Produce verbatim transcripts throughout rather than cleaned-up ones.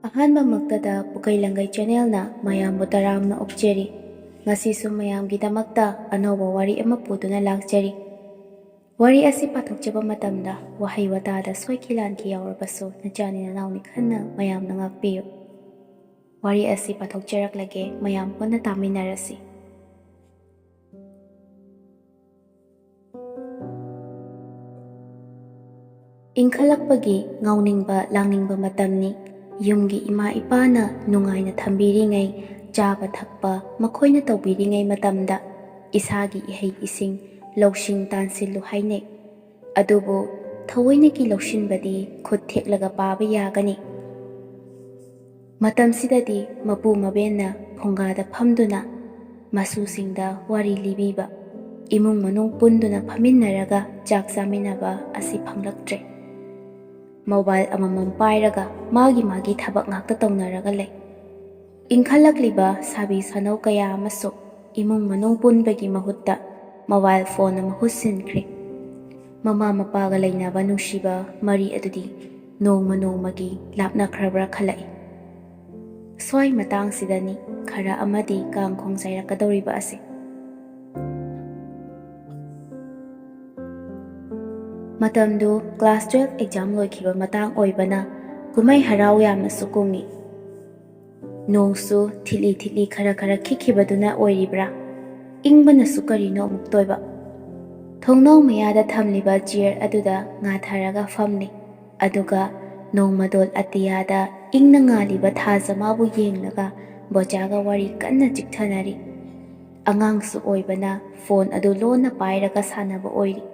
ꯑꯍꯥꯟꯕꯃꯛꯇꯗ ꯄꯨꯀꯩ ꯂꯪꯒꯩ ꯆꯦꯅꯦꯜꯅ ꯃꯌꯥꯝꯕꯨ ꯇꯔꯥꯝꯅ ꯑꯣꯛꯆꯔꯤ꯫ ꯉꯁꯤꯁꯨ ꯃꯌꯥꯝꯒꯤꯗꯃꯛꯇ ꯑꯅꯧꯕ ꯋꯥꯔꯤ ꯑꯃ ꯄꯨꯗꯨꯅ ꯂꯥꯛꯆꯔꯤ꯫ ꯋꯥꯔꯤ ꯑꯁꯤ ꯄꯥꯊꯣꯛꯆꯕ ꯃꯇꯝꯗ ꯋꯥꯍꯩ ꯋꯥꯇꯥꯗ ꯁꯣꯏꯈꯤ ꯂꯥꯟꯈꯤ ꯌꯥꯎꯔꯕꯁꯨ ꯅꯆꯥꯅꯤ ꯅꯅꯥꯎꯅꯤ ꯈꯟꯅ ꯃꯌꯥꯝꯅ ꯉꯥꯛꯄꯤꯌꯨ꯫ ꯋꯥꯔꯤ ꯑꯁꯤ ꯄꯥꯊꯣꯛꯆꯔꯛꯂꯒꯦ, ꯃꯌꯥꯝ ꯄꯨꯟꯅ ꯇꯥꯃꯤꯟꯅꯔꯁꯤ꯫ ꯏꯟꯈꯠꯂꯛꯄꯒꯤ ꯉꯥꯎꯅꯤꯡꯕ ꯂꯥꯡꯅꯤꯡꯕ ꯃꯇꯝꯅꯤ꯫ ꯌꯨꯝꯒꯤ ꯏꯃꯥ ꯏꯄꯥꯅ ꯅꯨꯡꯉꯥꯏꯅ ꯊꯝꯕꯤꯔꯤꯉꯩ, ꯆꯥꯕ ꯊꯛꯄ ꯃꯈꯣꯏꯅ ꯇꯧꯕꯤꯔꯤꯉꯩ ꯃꯇꯝꯗ ꯏꯁꯥꯒꯤ ꯏꯍꯩ ꯏꯁꯤꯡ, ꯂꯧꯁꯤꯡ ꯇꯥꯟꯁꯤꯜꯂꯨ ꯍꯥꯏꯅꯩ꯫ ꯑꯗꯨꯕꯨ ꯊꯑꯣꯏꯅꯒꯤ ꯂꯧꯁꯤꯟꯕꯗꯤ ꯈꯨꯠ ꯊꯦꯛꯂꯒ ꯄꯥꯕ ꯌꯥꯒꯅꯤ꯫ ꯃꯇꯝꯁꯤꯗꯗꯤ ꯃꯄꯨ ꯃꯕꯦꯟꯅ ꯐꯨꯡꯒꯥꯗ ꯐꯝꯗꯨꯅ ꯃꯁꯨꯁꯤꯡꯗ ꯋꯥꯔꯤ ꯂꯤꯕꯤꯕ, ꯏꯃꯨꯡ ꯃꯅꯨꯡ ꯄꯨꯟꯗꯨꯅ ꯐꯝꯃꯤꯟꯅꯔꯒ ꯆꯥꯛ ꯆꯥꯃꯤꯟꯅꯕ ꯑꯁꯤ ꯐꯪꯂꯛꯇ꯭ꯔꯦ꯫ ꯃꯣꯕꯥꯏꯜ ꯑꯃꯃꯝ ꯄꯥꯏꯔꯒ ꯃꯥꯒꯤ ꯃꯥꯒꯤ ꯊꯕꯛ ꯉꯥꯛꯇ ꯇꯧꯅꯔꯒ ꯂꯩ꯫ ꯏꯟꯈꯠꯂꯛꯂꯤꯕ ꯁꯥꯕꯤ ꯁꯥꯅꯧ ꯀꯌꯥ ꯑꯃꯁꯨ ꯏꯃꯨꯡ ꯃꯅꯨꯡ ꯄꯨꯟꯕꯒꯤ ꯃꯍꯨꯠꯇ ꯃꯣꯕꯥꯏꯜ ꯐꯣꯟꯅ ꯃꯍꯨꯠ ꯁꯤꯟꯈ꯭ꯔꯦ꯫ ꯃꯃꯥ ꯃꯄꯥꯒ ꯂꯩꯅꯕ ꯅꯨꯡꯁꯤꯕ ꯃꯔꯤ ꯑꯗꯨꯗꯤ ꯅꯣꯡꯃ ꯅꯣꯡꯃꯒꯤ ꯂꯥꯞꯅꯈ꯭ꯔꯕ꯭ꯔꯥ ꯈꯜꯂꯛꯏ꯫ ꯁ꯭ꯋꯥꯏ ꯃꯇꯥꯡꯁꯤꯗꯅꯤ ꯈꯔ ꯑꯃꯗꯤ ꯀꯥꯡ ꯈꯣꯡ ꯆꯥꯏꯔꯛꯀꯗꯧꯔꯤꯕ ꯑꯁꯤ꯫ ꯃꯇꯝꯗꯨ ꯀ꯭ꯂꯥꯁ ꯇꯨꯋꯦꯜꯐ ꯑꯦꯛꯖꯥꯝ ꯂꯣꯏꯈꯤꯕ ꯃꯇꯥꯡ ꯑꯣꯏꯕꯅ ꯀꯨꯝꯍꯩ ꯍꯔꯥꯎ ꯌꯥꯝꯅꯁꯨ ꯀꯨꯡꯏ꯫ ꯅꯣꯡꯁꯨ ꯊꯤꯠꯂꯤ ꯊꯤꯠꯂꯤ ꯈꯔ ꯈꯔ ꯈꯤꯛꯈꯤꯕꯗꯨꯅ ꯑꯣꯏꯔꯤꯕ꯭ꯔꯥ? ꯏꯪꯕꯅꯁꯨ ꯀꯔꯤꯅꯣ ꯑꯃꯨꯛ ꯇꯣꯏꯕ꯫ ꯊꯣꯡꯅꯥꯎ ꯃꯌꯥꯗ ꯊꯝꯂꯤꯕ ꯆꯤꯌꯔ ꯑꯗꯨꯗ ꯉꯥꯊꯔꯒ ꯐꯝꯂꯤ꯫ ꯑꯗꯨꯒ ꯅꯣꯡꯃꯗꯣꯜ ꯑꯇꯤꯌꯥꯗ ꯏꯪꯅ ꯉꯥꯜꯂꯤꯕ ꯊꯥꯖꯃꯥꯕꯨ ꯌꯦꯡꯂꯒ ꯕꯣꯆꯥꯒ ꯋꯥꯔꯤ ꯀꯟꯅ ꯆꯤꯛꯊꯅꯔꯤ꯫ ꯑꯉꯥꯡꯁꯨ ꯑꯣꯏꯕꯅ ꯐꯣꯟ ꯑꯗꯨ ꯂꯣꯟꯅ ꯄꯥꯏꯔꯒ ꯁꯥꯟꯅꯕ ꯑꯣꯏꯔꯤ꯫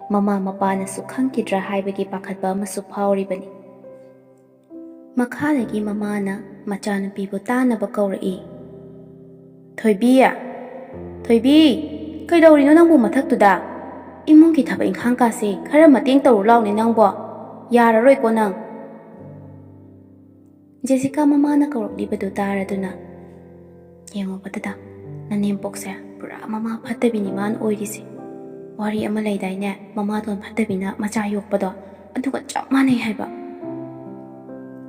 ꯃꯃꯥ ꯃꯄꯥꯅꯁꯨ ꯈꯪꯈꯤꯗ꯭ꯔꯥ ꯍꯥꯏꯕꯒꯤ ꯄꯥꯈꯠꯄ ꯑꯃꯁꯨ ꯐꯥꯎꯔꯤꯕꯅꯤ꯫ ꯃꯈꯥꯗꯒꯤ ꯃꯃꯥꯅ ꯃꯆꯥꯅꯨꯄꯤꯕꯨ ꯇꯥꯅꯕ ꯀꯧꯔꯛꯏ꯫ "ꯊꯣꯏꯕꯤ! ꯊꯣꯏꯕꯤ! ꯀꯩꯗꯧꯔꯤꯅꯣ ꯅꯪꯕꯨ ꯃꯊꯛꯇꯨꯗ? ꯏꯃꯨꯡꯒꯤ ꯊꯕꯛ ꯏꯪꯈꯥꯡ ꯀꯥꯁꯦ ꯈꯔ ꯃꯇꯦꯡ ꯇꯧꯔꯨ ꯂꯥꯎꯅꯦ ꯅꯪꯕꯣ꯫ ꯌꯥꯔꯔꯣꯏꯀꯣ ꯅꯪ꯫" ꯖꯦꯁꯤꯀꯥ ꯃꯃꯥꯅ ꯀꯧꯔꯛꯂꯤꯕꯗꯨ ꯇꯥꯔꯗꯨꯅ, "ꯌꯦꯡꯉꯣꯕ ꯗꯗꯥ, ꯅꯅꯦꯝꯄꯣꯛꯁꯦ ꯄꯨꯔꯥ ꯃꯃꯥ ꯐꯠꯇꯕꯤꯅꯤ ꯃꯥꯅ ꯑꯣꯏꯔꯤꯁꯦ꯫ ꯋꯥꯔꯤ ꯑꯃ ꯂꯩꯗꯥꯏꯅꯦ, ꯃꯃꯥꯗꯣ ꯐꯠꯇꯕꯤꯅ ꯃꯆꯥ ꯌꯣꯛꯄꯗꯣ, ꯑꯗꯨꯒ ꯆꯞ ꯃꯥꯟꯅꯩ ꯍꯥꯏꯕ꯫"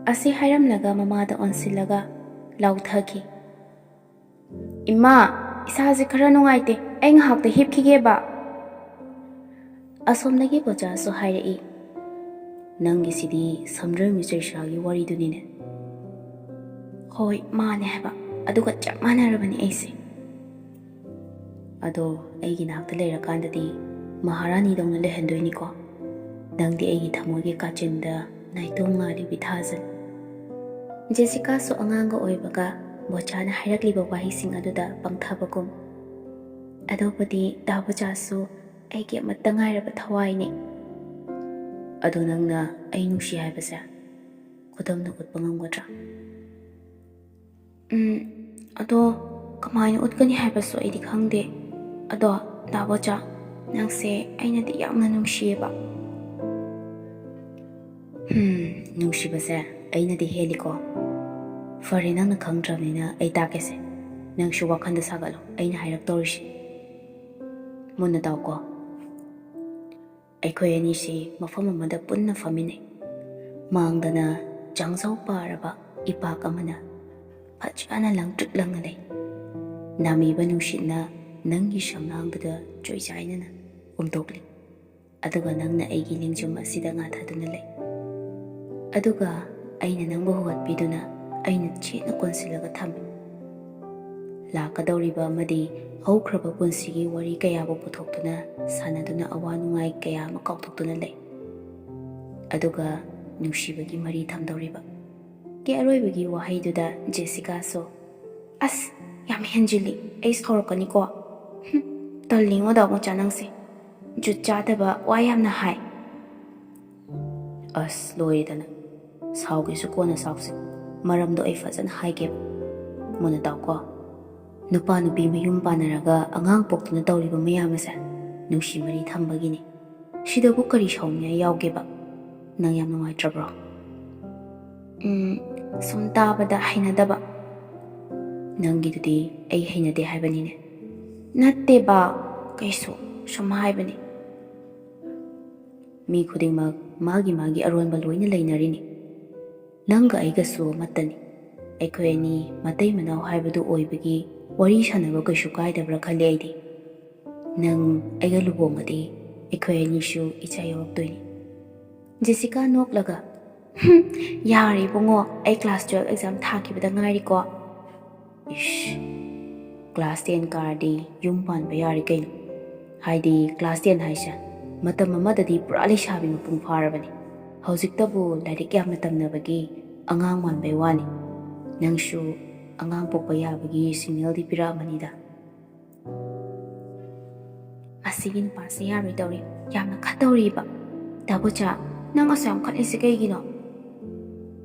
ꯑꯁꯤ ꯍꯥꯏꯔꯝꯂꯒ ꯃꯃꯥꯗ ꯑꯣꯟꯁꯤꯜꯂꯒ ꯂꯥꯎꯊꯈꯤ꯫ "ꯏꯃꯥ, ꯏꯁꯥꯁꯦ ꯈꯔ ꯅꯨꯡꯉꯥꯏꯇꯦ, ꯑꯩ ꯉꯥꯏꯍꯥꯛꯇ ꯍꯤꯞꯈꯤꯒꯦꯕ꯫" ꯑꯁꯣꯝꯗꯒꯤ ꯕꯣꯆꯥꯁꯨ ꯍꯥꯏꯔꯛꯏ꯫ "ꯅꯪꯒꯤꯁꯤꯗꯤ ꯁꯝꯗ꯭ꯔꯩ ꯃꯤꯆꯩꯁꯥꯒꯤ ꯋꯥꯔꯤꯗꯨꯅꯤꯅꯦ꯫" "ꯍꯣꯏ, ꯃꯥꯅꯦ ꯍꯥꯏꯕ, ꯑꯗꯨꯒ ꯆꯞ ꯃꯥꯟꯅꯔꯕꯅꯤ ꯑꯩꯁꯦ꯫ ꯑꯗꯣ ꯑꯩꯒꯤ ꯅꯥꯛꯇ ꯂꯩꯔꯀꯥꯟꯗꯗꯤ ꯃꯍꯥꯔꯥꯅꯤꯗꯧꯅ ꯂꯩꯍꯟꯗꯣꯏꯅꯤꯀꯣ꯫ ꯅꯪꯗꯤ ꯑꯩꯒꯤ ꯊꯃꯣꯏꯒꯤ ꯀꯥꯆꯤꯟꯗ ꯅꯥꯏꯇꯣꯝ ꯉꯥꯜꯂꯤ ꯕꯤꯊꯥꯖꯟ꯫" ꯖꯦꯁꯤꯀꯥꯁꯨ ꯑꯉꯥꯡꯒ ꯑꯣꯏꯕꯒ ꯕꯣꯆꯥꯅ ꯍꯥꯏꯔꯛꯂꯤꯕ ꯋꯥꯍꯩꯁꯤꯡ ꯑꯗꯨꯗ ꯄꯪꯊꯕꯒꯨꯝ꯫ "ꯑꯗꯨꯕꯨꯗꯤ ꯗꯥ ꯕꯣꯆꯥꯁꯨ ꯑꯩꯒꯤ ꯑꯃꯠꯇ ꯉꯥꯏꯔꯕ ꯊꯋꯥꯏꯅꯤ꯫" "ꯑꯗꯣ ꯅꯪꯅ ꯑꯩ ꯅꯨꯡꯁꯤ ꯍꯥꯏꯕꯁꯦ ꯈꯨꯗꯝꯅ ꯎꯠꯄ ꯉꯝꯒꯗ꯭ꯔꯥ?" "ꯎꯝ, ꯑꯗꯣ ꯀꯃꯥꯏꯅ ꯎꯠꯀꯅꯤ ꯍꯥꯏꯕꯁꯨ ꯑꯩꯗꯤ ꯈꯪꯗꯦ꯫ ꯑꯗꯣ ꯗꯥ ꯕꯣꯆꯥ, ꯅꯪꯁꯦ ꯑꯩꯅꯗꯤ ꯌꯥꯝꯅ ꯅꯨꯡꯁꯤꯌꯦꯕ꯫" "ꯍꯝ, ꯅꯨꯡꯁꯤꯕꯁꯦ ꯑꯩꯅꯗꯤ ꯍꯦꯜꯂꯤꯀꯣ꯫ ꯐꯔꯦ, ꯅꯪꯅ ꯈꯪꯗ꯭ꯔꯕꯅꯤꯅ ꯑꯩ ꯇꯥꯛꯀꯦꯁꯦ꯫ ꯅꯪꯁꯨ ꯋꯥꯈꯜꯗ ꯁꯥꯒꯠꯂꯣ ꯑꯩꯅ ꯍꯥꯏꯔꯛꯇꯧꯔꯤꯁꯦ꯫ ꯃꯨꯟꯅ ꯇꯥꯎꯀꯣ꯫ ꯑꯩꯈꯣꯏ ꯑꯅꯤꯁꯤ ꯃꯐꯝ ꯑꯃꯗ ꯄꯨꯟꯅ ꯐꯝꯃꯤꯟꯅꯩ꯫ ꯃꯥꯡꯗꯅ ꯆꯥꯡꯖꯥꯎ ꯄꯥꯔꯕ ꯏꯄꯥꯛ ꯑꯃꯅ ꯐꯖꯅ ꯂꯪꯇ꯭ꯔꯤꯛ ꯂꯪꯅ ꯂꯩ꯫ ꯅꯥꯃꯤꯕ ꯅꯨꯡꯁꯤꯠꯅ ꯅꯪꯒꯤ ꯁꯝꯂꯥꯡꯗꯨꯗ ꯆꯣꯏꯆꯥꯏꯅꯅ ꯍꯨꯝꯗꯣꯛꯂꯤ꯫ ꯑꯗꯨꯒ ꯅꯪꯅ ꯑꯩꯒꯤ ꯂꯦꯡꯖꯨꯝ ꯑꯁꯤꯗ ꯉꯥꯊꯗꯨꯅ ꯂꯩ꯫ ꯑꯗꯨꯒ ꯑꯩꯅ ꯅꯪꯕꯨ ꯍꯧꯒꯠꯄꯤꯗꯨꯅ ꯑꯩꯅ ꯆꯦꯠꯅ ꯀꯣꯟꯁꯤꯜꯂꯒ ꯊꯝꯃꯤ꯫" ꯂꯥꯛꯀꯗꯧꯔꯤꯕ ꯑꯃꯗꯤ ꯍꯧꯈ꯭ꯔꯕ ꯄꯨꯟꯁꯤꯒꯤ ꯋꯥꯔꯤ ꯀꯌꯥꯕꯨ ꯄꯨꯊꯣꯛꯇꯨꯅ ꯁꯥꯟꯅꯗꯨꯅ ꯑꯋꯥ ꯅꯨꯡꯉꯥꯏ ꯀꯌꯥ ꯑꯃ ꯀꯥꯎꯊꯣꯛꯇꯨꯅ ꯂꯩ꯫ ꯑꯗꯨꯒ ꯅꯨꯡꯁꯤꯕꯒꯤ ꯃꯔꯤ ꯊꯝꯗꯧꯔꯤꯕ꯫ ꯀꯦ ꯑꯔꯣꯏꯕꯒꯤ ꯋꯥꯍꯩꯗꯨꯗ ꯖꯦꯁꯤꯀꯥꯁꯨ, "ꯑꯁ, ꯌꯥꯝ ꯍꯦꯟꯖꯤꯜꯂꯤ, ꯑꯩ ꯁꯥꯎꯔꯛꯀꯅꯤꯀꯣ꯫ ꯍꯨꯝ, ꯇꯜꯂꯤꯉꯣ ꯗꯥ ꯕꯣꯆꯥ ꯅꯪꯁꯦ꯫ ꯖꯨꯠ ꯆꯥꯗꯕ ꯋꯥ ꯌꯥꯝꯅ ꯍꯥꯏ꯫" "ꯑꯁ, ꯂꯣꯏꯔꯦꯗꯅ꯫ ꯁꯥꯎꯒꯦꯁꯨ ꯀꯣꯟꯅ ꯁꯥꯎꯁꯤ꯫ ꯃꯔꯝꯗꯣ ꯑꯩ ꯐꯖꯅ ꯍꯥꯏꯒꯦꯕ꯫ ꯃꯨꯟꯅ ꯇꯥꯎꯀꯣ꯫ ꯅꯨꯄꯥ ꯅꯨꯄꯤ ꯃꯌꯨꯝ ꯄꯥꯟꯅꯔꯒ ꯑꯉꯥꯡ ꯄꯣꯛꯇꯨꯅ ꯇꯧꯔꯤꯕ ꯃꯌꯥꯝ ꯑꯁꯦ ꯅꯨꯡꯁꯤ ꯃꯔꯤ ꯊꯝꯕꯒꯤꯅꯤ꯫ ꯁꯤꯗꯕꯨ ꯀꯔꯤ ꯁꯥꯎꯅꯤꯡꯉꯥꯏ ꯌꯥꯎꯒꯦꯕ? ꯅꯪ ꯌꯥꯝ ꯅꯨꯡꯉꯥꯏꯇ꯭ꯔꯕ꯭ꯔꯣ?" "ꯎꯝ, ꯁꯨꯝ ꯇꯥꯕꯗ ꯍꯩꯅꯗꯕ꯫" "ꯅꯪꯒꯤꯗꯨꯗꯤ ꯑꯩ ꯍꯩꯅꯗꯦ ꯍꯥꯏꯕꯅꯤꯅꯦ꯫" "ꯅꯠꯇꯦꯕ, ꯀꯩꯁꯨ ꯁꯨꯝ ꯍꯥꯏꯕꯅꯤ꯫" "ꯃꯤ ꯈꯨꯗꯤꯡꯃꯛ ꯃꯥꯒꯤ ꯃꯥꯒꯤ ꯑꯔꯣꯟꯕ ꯂꯣꯏꯅ ꯂꯩꯅꯔꯤꯅꯤ꯫ ꯅꯪꯒ ꯑꯩꯒꯁꯨ ꯑꯃꯠꯇꯅꯤ꯫ ꯑꯩꯈꯣꯏ ꯑꯅꯤ ꯃꯇꯩ ꯃꯅꯥꯎ ꯍꯥꯏꯕꯗꯨ ꯑꯣꯏꯕꯒꯤ ꯋꯥꯔꯤ ꯁꯥꯟꯅꯕ ꯀꯩꯁꯨ ꯀꯥꯏꯗꯕ꯭ꯔꯥ ꯈꯜꯂꯤ ꯑꯩꯗꯤ꯫ ꯅꯪ ꯑꯩꯒ ꯂꯨꯍꯣꯡꯉꯗꯤ ꯑꯩꯈꯣꯏ ꯑꯅꯤꯁꯨ ꯏꯆꯥ ꯌꯥꯎꯔꯛꯇꯣꯏꯅꯤ꯫ ꯖꯦꯁꯤꯀꯥ ꯅꯣꯛꯂꯒ, "ꯍꯨꯝ, ꯌꯥꯔꯦ ꯏꯕꯨꯡꯉꯣ, ꯑꯩ class twelve exam ꯊꯥꯈꯤꯕꯗ ꯉꯥꯏꯔꯤꯀꯣ꯫" ꯏꯁ, class ten ꯀꯥꯔꯗꯤ ꯌꯨꯝ ꯄꯥꯟꯕ ꯌꯥꯔꯦ ꯀꯩꯅꯣ꯫ ꯍꯥꯏꯗꯤ class ten ꯍꯥꯏꯁꯦ ꯃꯇꯝ ꯑꯃꯗꯗꯤ ꯄꯨꯔꯥ ꯂꯩꯁꯥꯕꯤ ꯃꯄꯨꯡ ꯐꯥꯔꯕꯅꯤ꯫ ꯍꯧꯖꯤꯛꯇꯕꯨ ꯂꯥꯏꯔꯤꯛ ꯌꯥꯝꯅ ꯇꯝꯅꯕꯒꯤ ꯑꯉꯥꯡ ꯃꯥꯟꯕꯩ ꯋꯥꯅꯤ꯫ ꯅꯪꯁꯨ ꯑꯉꯥꯡ ꯄꯣꯛꯄ ꯌꯥꯕꯒꯤ signalꯗꯤ ꯄꯤꯔꯛꯑꯃꯅꯤꯗ꯫ ꯃꯁꯤꯒꯤ ꯅꯨꯄꯥꯁꯦ ꯌꯥꯔꯣꯏꯗꯧꯔꯤ, ꯌꯥꯝꯅ ꯈꯠꯇꯧꯔꯤꯕ꯫ ꯗꯥ ꯕꯣꯆꯥ, ꯅꯪ ꯑꯁꯨꯛ ꯌꯥꯝ ꯈꯠꯂꯤꯁꯦ ꯀꯩꯒꯤꯅꯣ?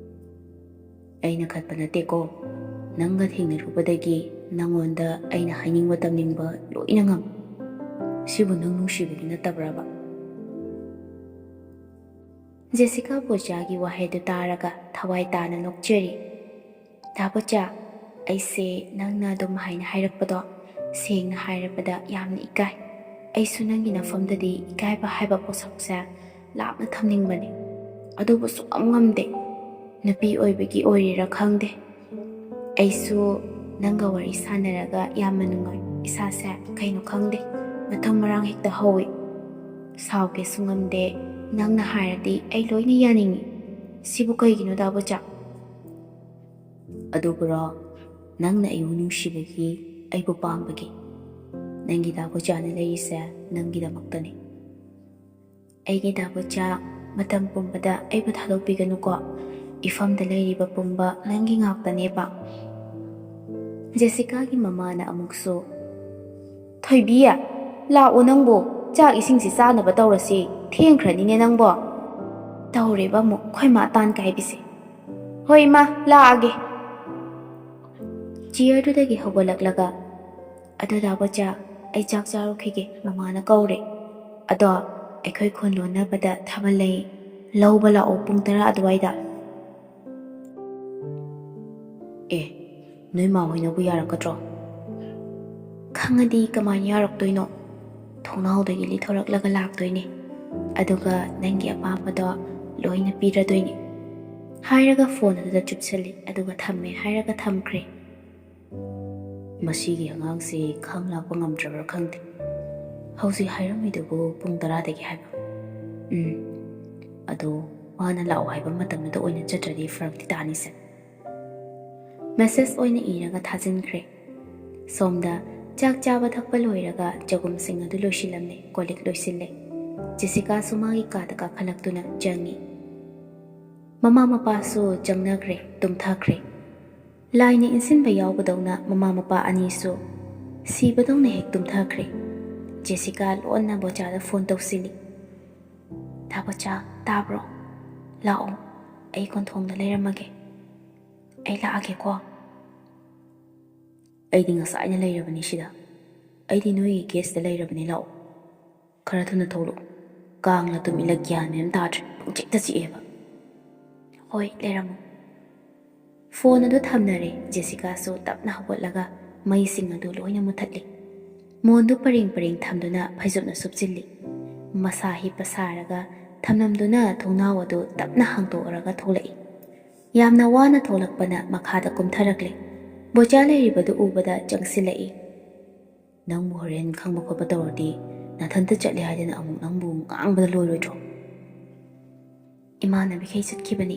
ꯑꯩꯅ ꯈꯠꯄ ꯅꯠꯇꯦꯀꯣ꯫ ꯅꯪꯒ ꯊꯦꯡꯅꯔꯨꯕꯗꯒꯤ ꯅꯪꯉꯣꯟꯗ ꯑꯩꯅ ꯍꯥꯏꯅꯤꯡꯕ ꯇꯝꯅꯤꯡꯕ ꯂꯣꯏꯅ ꯉꯝꯃꯤ꯫ ꯁꯤꯕꯨ ꯅꯪ ꯅꯨꯡꯁꯤꯕꯒꯤ ꯅꯠꯇꯕ꯭ꯔꯕ? ꯖꯦꯁꯤꯀꯥ ꯕꯣꯆꯥꯒꯤ ꯋꯥꯍꯩꯗꯨ ꯇꯥꯔꯒ ꯊꯋꯥꯏ ꯇꯥꯅ ꯅꯣꯛꯆꯔꯤ꯫ ꯗꯥ ꯕꯣꯆꯥ, ꯑꯩꯁꯦ ꯅꯪꯅ ꯑꯗꯨꯝ ꯍꯥꯏꯅ ꯍꯥꯏꯔꯛꯄꯗꯣ ꯁꯦꯡꯅ ꯍꯥꯏꯔꯕꯗ ꯌꯥꯝꯅ ꯏꯀꯥꯏ꯫ ꯑꯩꯁꯨ ꯅꯪꯒꯤ ꯅꯐꯝꯗꯗꯤ ꯏꯀꯥꯏꯕ ꯍꯥꯏꯕ ꯄꯣꯠꯁꯛꯁꯦ ꯂꯥꯞꯅ ꯊꯝꯅꯤꯡꯕꯅꯤ꯫ ꯑꯗꯨꯕꯨ ꯁꯨꯡꯉꯝ ꯉꯝꯗꯦ꯫ ꯅꯨꯄꯤ ꯑꯣꯏꯕꯒꯤ ꯑꯣꯏꯔꯤꯔꯥ ꯈꯪꯗꯦ꯫ ꯑꯩꯁꯨ ꯅꯪꯒ ꯋꯥꯔꯤ ꯁꯥꯟꯅꯔꯒ ꯌꯥꯝꯅ ꯅꯨꯡꯉꯥꯏ꯫ ꯏꯁꯥꯁꯦ ꯀꯩꯅꯣ ꯈꯪꯗꯦ, ꯃꯊꯪ ꯃꯔꯥꯡ ꯍꯦꯛꯇ ꯍꯧꯏ꯫ ꯁꯥꯎꯒꯦꯁꯨ ꯉꯝꯗꯦ, ꯅꯪꯅ ꯍꯥꯏꯔꯗꯤ ꯑꯩ ꯂꯣꯏꯅ ꯌꯥꯅꯤꯡꯉꯤ꯫ ꯁꯤꯕꯨ ꯀꯩꯒꯤꯅꯣ ꯗꯥ ꯕꯣꯆꯥ? ꯑꯗꯨꯕꯨꯔꯣ, ꯅꯪꯅ ꯑꯩꯕꯨ ꯅꯨꯡꯁꯤꯕꯒꯤ, ꯑꯩꯕꯨ ꯄꯥꯝꯕꯒꯤ꯫ ꯅꯪꯒꯤ ꯗꯥ ꯕꯣꯆꯥꯅ ꯂꯩꯔꯤꯁꯦ ꯅꯪꯒꯤꯗꯃꯛꯇꯅꯤ꯫ ꯑꯩꯒꯤ ꯗꯥ ꯕꯣꯆꯥ, ꯃꯇꯝ ꯄꯨꯝꯕꯗ ꯑꯩꯕꯨ ꯊꯥꯗꯣꯛꯄꯤꯒꯅꯨꯀꯣ꯫ ꯏꯐꯝꯗ ꯂꯩꯔꯤꯕ ꯄꯨꯝꯕ ꯅꯪꯒꯤ ꯉꯥꯛꯇꯅꯦꯕ꯫ ꯖꯦꯁꯤꯀꯥꯒꯤ ꯃꯃꯥꯅ ꯑꯃꯨꯛꯁꯨ, "ꯊꯣꯏꯕꯤ, ꯂꯥꯛꯑꯣ ꯅꯪꯕꯨ, ꯆꯥꯛ ꯏꯁꯤꯡꯁꯤ ꯆꯥꯅꯕ ꯇꯧꯔꯁꯤ, ꯊꯦꯡꯈ꯭ꯔꯅꯤꯅꯦ ꯅꯪꯕꯣ꯫" ꯇꯧꯔꯦꯕ ꯑꯃꯨꯛ ꯑꯩꯈꯣꯏ ꯃꯥ ꯇꯥꯟ ꯀꯥꯏꯕꯤꯁꯦ꯫ "ꯍꯣꯏ ꯏꯃꯥ, ꯂꯥꯛꯑꯒꯦ꯫" ꯆꯤꯌꯔꯗꯨꯗꯒꯤ ꯍꯧꯒꯠꯂꯛꯂꯒ, "ꯑꯗꯣ ꯗꯥ ꯕꯣꯆꯥ, ꯑꯩ ꯆꯥꯛ ꯆꯥꯔꯨꯈꯤꯒꯦ, ꯃꯃꯥꯅ ꯀꯧꯔꯦ꯫ ꯑꯗꯣ ꯑꯩꯈꯣꯏ ꯈꯨꯟ ꯂꯣꯟꯅꯕꯗ ꯊꯥꯕꯜ ꯂꯩ, ꯂꯧꯕ ꯂꯥꯛꯑꯣ ꯄꯨꯡ ꯇꯔꯥ ꯑꯗꯨꯋꯥꯏꯗ꯫" "ꯑꯦ, ꯅꯣꯏ ꯃꯥ ꯍꯣꯏꯅꯕꯨ ꯌꯥꯔꯛꯀꯗ꯭ꯔꯣ?" "ꯈꯪꯉꯗꯤ ꯀꯃꯥꯏꯅ ꯌꯥꯔꯛꯇꯣꯏꯅꯣ? ꯊꯣꯡꯅꯥꯎꯗꯒꯤ ꯂꯤꯊꯣꯔꯛꯂꯒ ꯂꯥꯛꯇꯣꯏꯅꯦ, ꯑꯗꯨꯒ ꯅꯪꯒꯤ ꯑꯄꯥꯝꯕꯗꯣ ꯂꯣꯏꯅ ꯄꯤꯔꯗꯣꯏꯅꯦ꯫" ꯍꯥꯏꯔꯒ ꯐꯣꯟ ꯑꯗꯨꯗ ꯆꯨꯞꯁꯤꯜꯂꯤ, ꯑꯗꯨꯒ ꯊꯝꯃꯦ ꯍꯥꯏꯔꯒ ꯊꯝꯈ꯭ꯔꯦ꯫ "ꯃꯁꯤꯒꯤ ꯑꯉꯥꯡꯁꯤ ꯈꯪ ꯂꯥꯛꯄ ꯉꯝꯗ꯭ꯔꯕ꯭ꯔꯥ ꯈꯪꯗꯦ꯫ ꯍꯧꯖꯤꯛ ꯍꯥꯏꯔꯝꯃꯤꯗꯨꯕꯨ ꯄꯨꯡ ꯇꯔꯥꯗꯒꯤ ꯍꯥꯏꯕ? ꯎꯝ, ꯑꯗꯣ ꯃꯥꯅ ꯂꯥꯛꯑꯣ ꯍꯥꯏꯕ ꯃꯇꯝꯗꯨꯗ ꯑꯣꯏꯅ ꯆꯠꯇ꯭ꯔꯗꯤ ꯐꯔꯛꯇꯤ ꯇꯥꯅꯤꯁꯦ꯫" ꯃꯦꯁꯦꯖ ꯑꯣꯏꯅ ꯏꯔꯒ ꯊꯥꯖꯤꯟꯈ꯭ꯔꯦ꯫ ꯁꯣꯝꯗ ꯆꯥꯛ ꯆꯥꯕ ꯊꯛꯄ ꯂꯣꯏꯔꯒ ꯆꯒꯨꯝꯁꯤꯡ ꯑꯗꯨ ꯂꯣꯏꯁꯤꯜꯂꯝꯃꯦ, ꯀꯣꯜ ꯂꯤꯛ ꯂꯣꯏꯁꯤꯜꯂꯦ꯫ ꯖꯦꯁꯤꯀꯥꯁꯨ ꯃꯥꯒꯤ ꯀꯥꯗ ꯀꯥꯈꯠꯂꯛꯇꯨꯅ ꯆꯪꯉꯤ꯫ ꯃꯃꯥ ꯃꯄꯥꯁꯨ ꯆꯪꯅꯈ꯭ꯔꯦ, ꯇꯨꯝꯊꯈ꯭ꯔꯦ꯫ ꯂꯥꯏꯅ ꯏꯟꯁꯤꯟꯕ ꯌꯥꯎꯕꯗꯧꯅ ꯃꯃꯥ ꯃꯄꯥ ꯑꯅꯤꯁꯨ ꯁꯤꯕꯗꯧꯅ ꯍꯦꯛ ꯇꯨꯝꯊꯈ꯭ꯔꯦ꯫ ꯖꯦꯁꯤꯀꯥ ꯂꯣꯟꯅ ꯕꯣꯆꯥꯗ ꯐꯣꯟ ꯇꯧꯁꯤꯜꯂꯤ꯫ "ꯇꯥ ꯕꯣꯆꯥ, ꯇꯥꯕ꯭ꯔꯣ? ꯂꯥꯛꯑꯣ, ꯑꯩ ꯀꯣꯟꯊꯣꯡꯗ ꯂꯩꯔꯝꯃꯒꯦ꯫ ꯑꯩ ꯂꯥꯛꯑꯒꯦꯀꯣ꯫" "ꯑꯩꯗꯤ ꯉꯁꯥꯏꯅ ꯂꯩꯔꯕꯅꯤ ꯁꯤꯗ꯫ ꯑꯩꯗꯤ ꯅꯣꯏꯒꯤ ꯒꯦꯁꯇ ꯂꯩꯔꯕꯅꯤ, ꯂꯥꯛꯑꯣ꯫ ꯈꯔ ꯊꯨꯅ ꯊꯣꯛꯂꯛꯑꯣ꯫ ꯀꯥꯡꯂ ꯇꯨꯃꯤꯠꯂ ꯒ꯭ꯌꯥꯟ ꯃꯦꯟ ꯇꯥꯗ꯭ꯔꯦ, ꯄꯪꯆꯤꯛꯇ ꯆꯤꯛꯑꯦꯕ꯫" "ꯍꯣꯏ, ꯂꯩꯔꯝꯃꯣ꯫" ꯐꯣꯟ ꯑꯗꯨ ꯊꯝꯅꯔꯦ꯫ ꯖꯦꯁꯤꯀꯥꯁꯨ ꯇꯞꯅ ꯍꯧꯒꯠꯂꯒ ꯃꯩꯁꯤꯡ ꯑꯗꯨ ꯂꯣꯏꯅ ꯃꯨꯊꯠꯂꯤ꯫ ꯃꯣꯟꯗꯨ ꯄꯔꯦꯡ ꯄꯔꯦꯡ ꯊꯝꯗꯨꯅ ꯐꯩꯖꯨꯞꯅ ꯁꯨꯞꯆꯤꯜꯂꯤ꯫ ꯃꯁꯥ ꯍꯤꯞꯄ ꯁꯥꯔꯒ ꯊꯝꯂꯝꯗꯨꯅ ꯊꯣꯡꯅꯥꯎ ꯑꯗꯨ ꯇꯞꯅ ꯍꯥꯡꯗꯣꯛꯂꯒ ꯊꯣꯛꯂꯛꯏ꯫ ꯌꯥꯝꯅ ꯋꯥꯅ ꯊꯣꯛꯂꯛꯄꯅ ꯃꯈꯥꯗ ꯀꯨꯝꯊꯔꯛꯂꯦ꯫ ꯕꯣꯆꯥ ꯂꯩꯔꯤꯕꯗꯨ ꯎꯕꯗ ꯆꯪꯁꯤꯜꯂꯛꯏ꯫ "ꯅꯪꯕꯨ ꯍꯣꯔꯦꯟ ꯈꯪꯕ ꯈꯣꯠꯄ ꯇꯧꯔꯗꯤ ꯅꯊꯟꯇ ꯆꯠꯂꯦ ꯍꯥꯏꯗꯅ ꯑꯃꯨꯛ ꯅꯪꯕꯨ ꯉꯥꯡꯕꯗ ꯂꯣꯏꯔꯣꯏꯗ꯭ꯔꯣ?" "ꯏꯃꯥꯟꯅꯕꯤꯈꯩ ꯆꯠꯈꯤꯕꯅꯤ,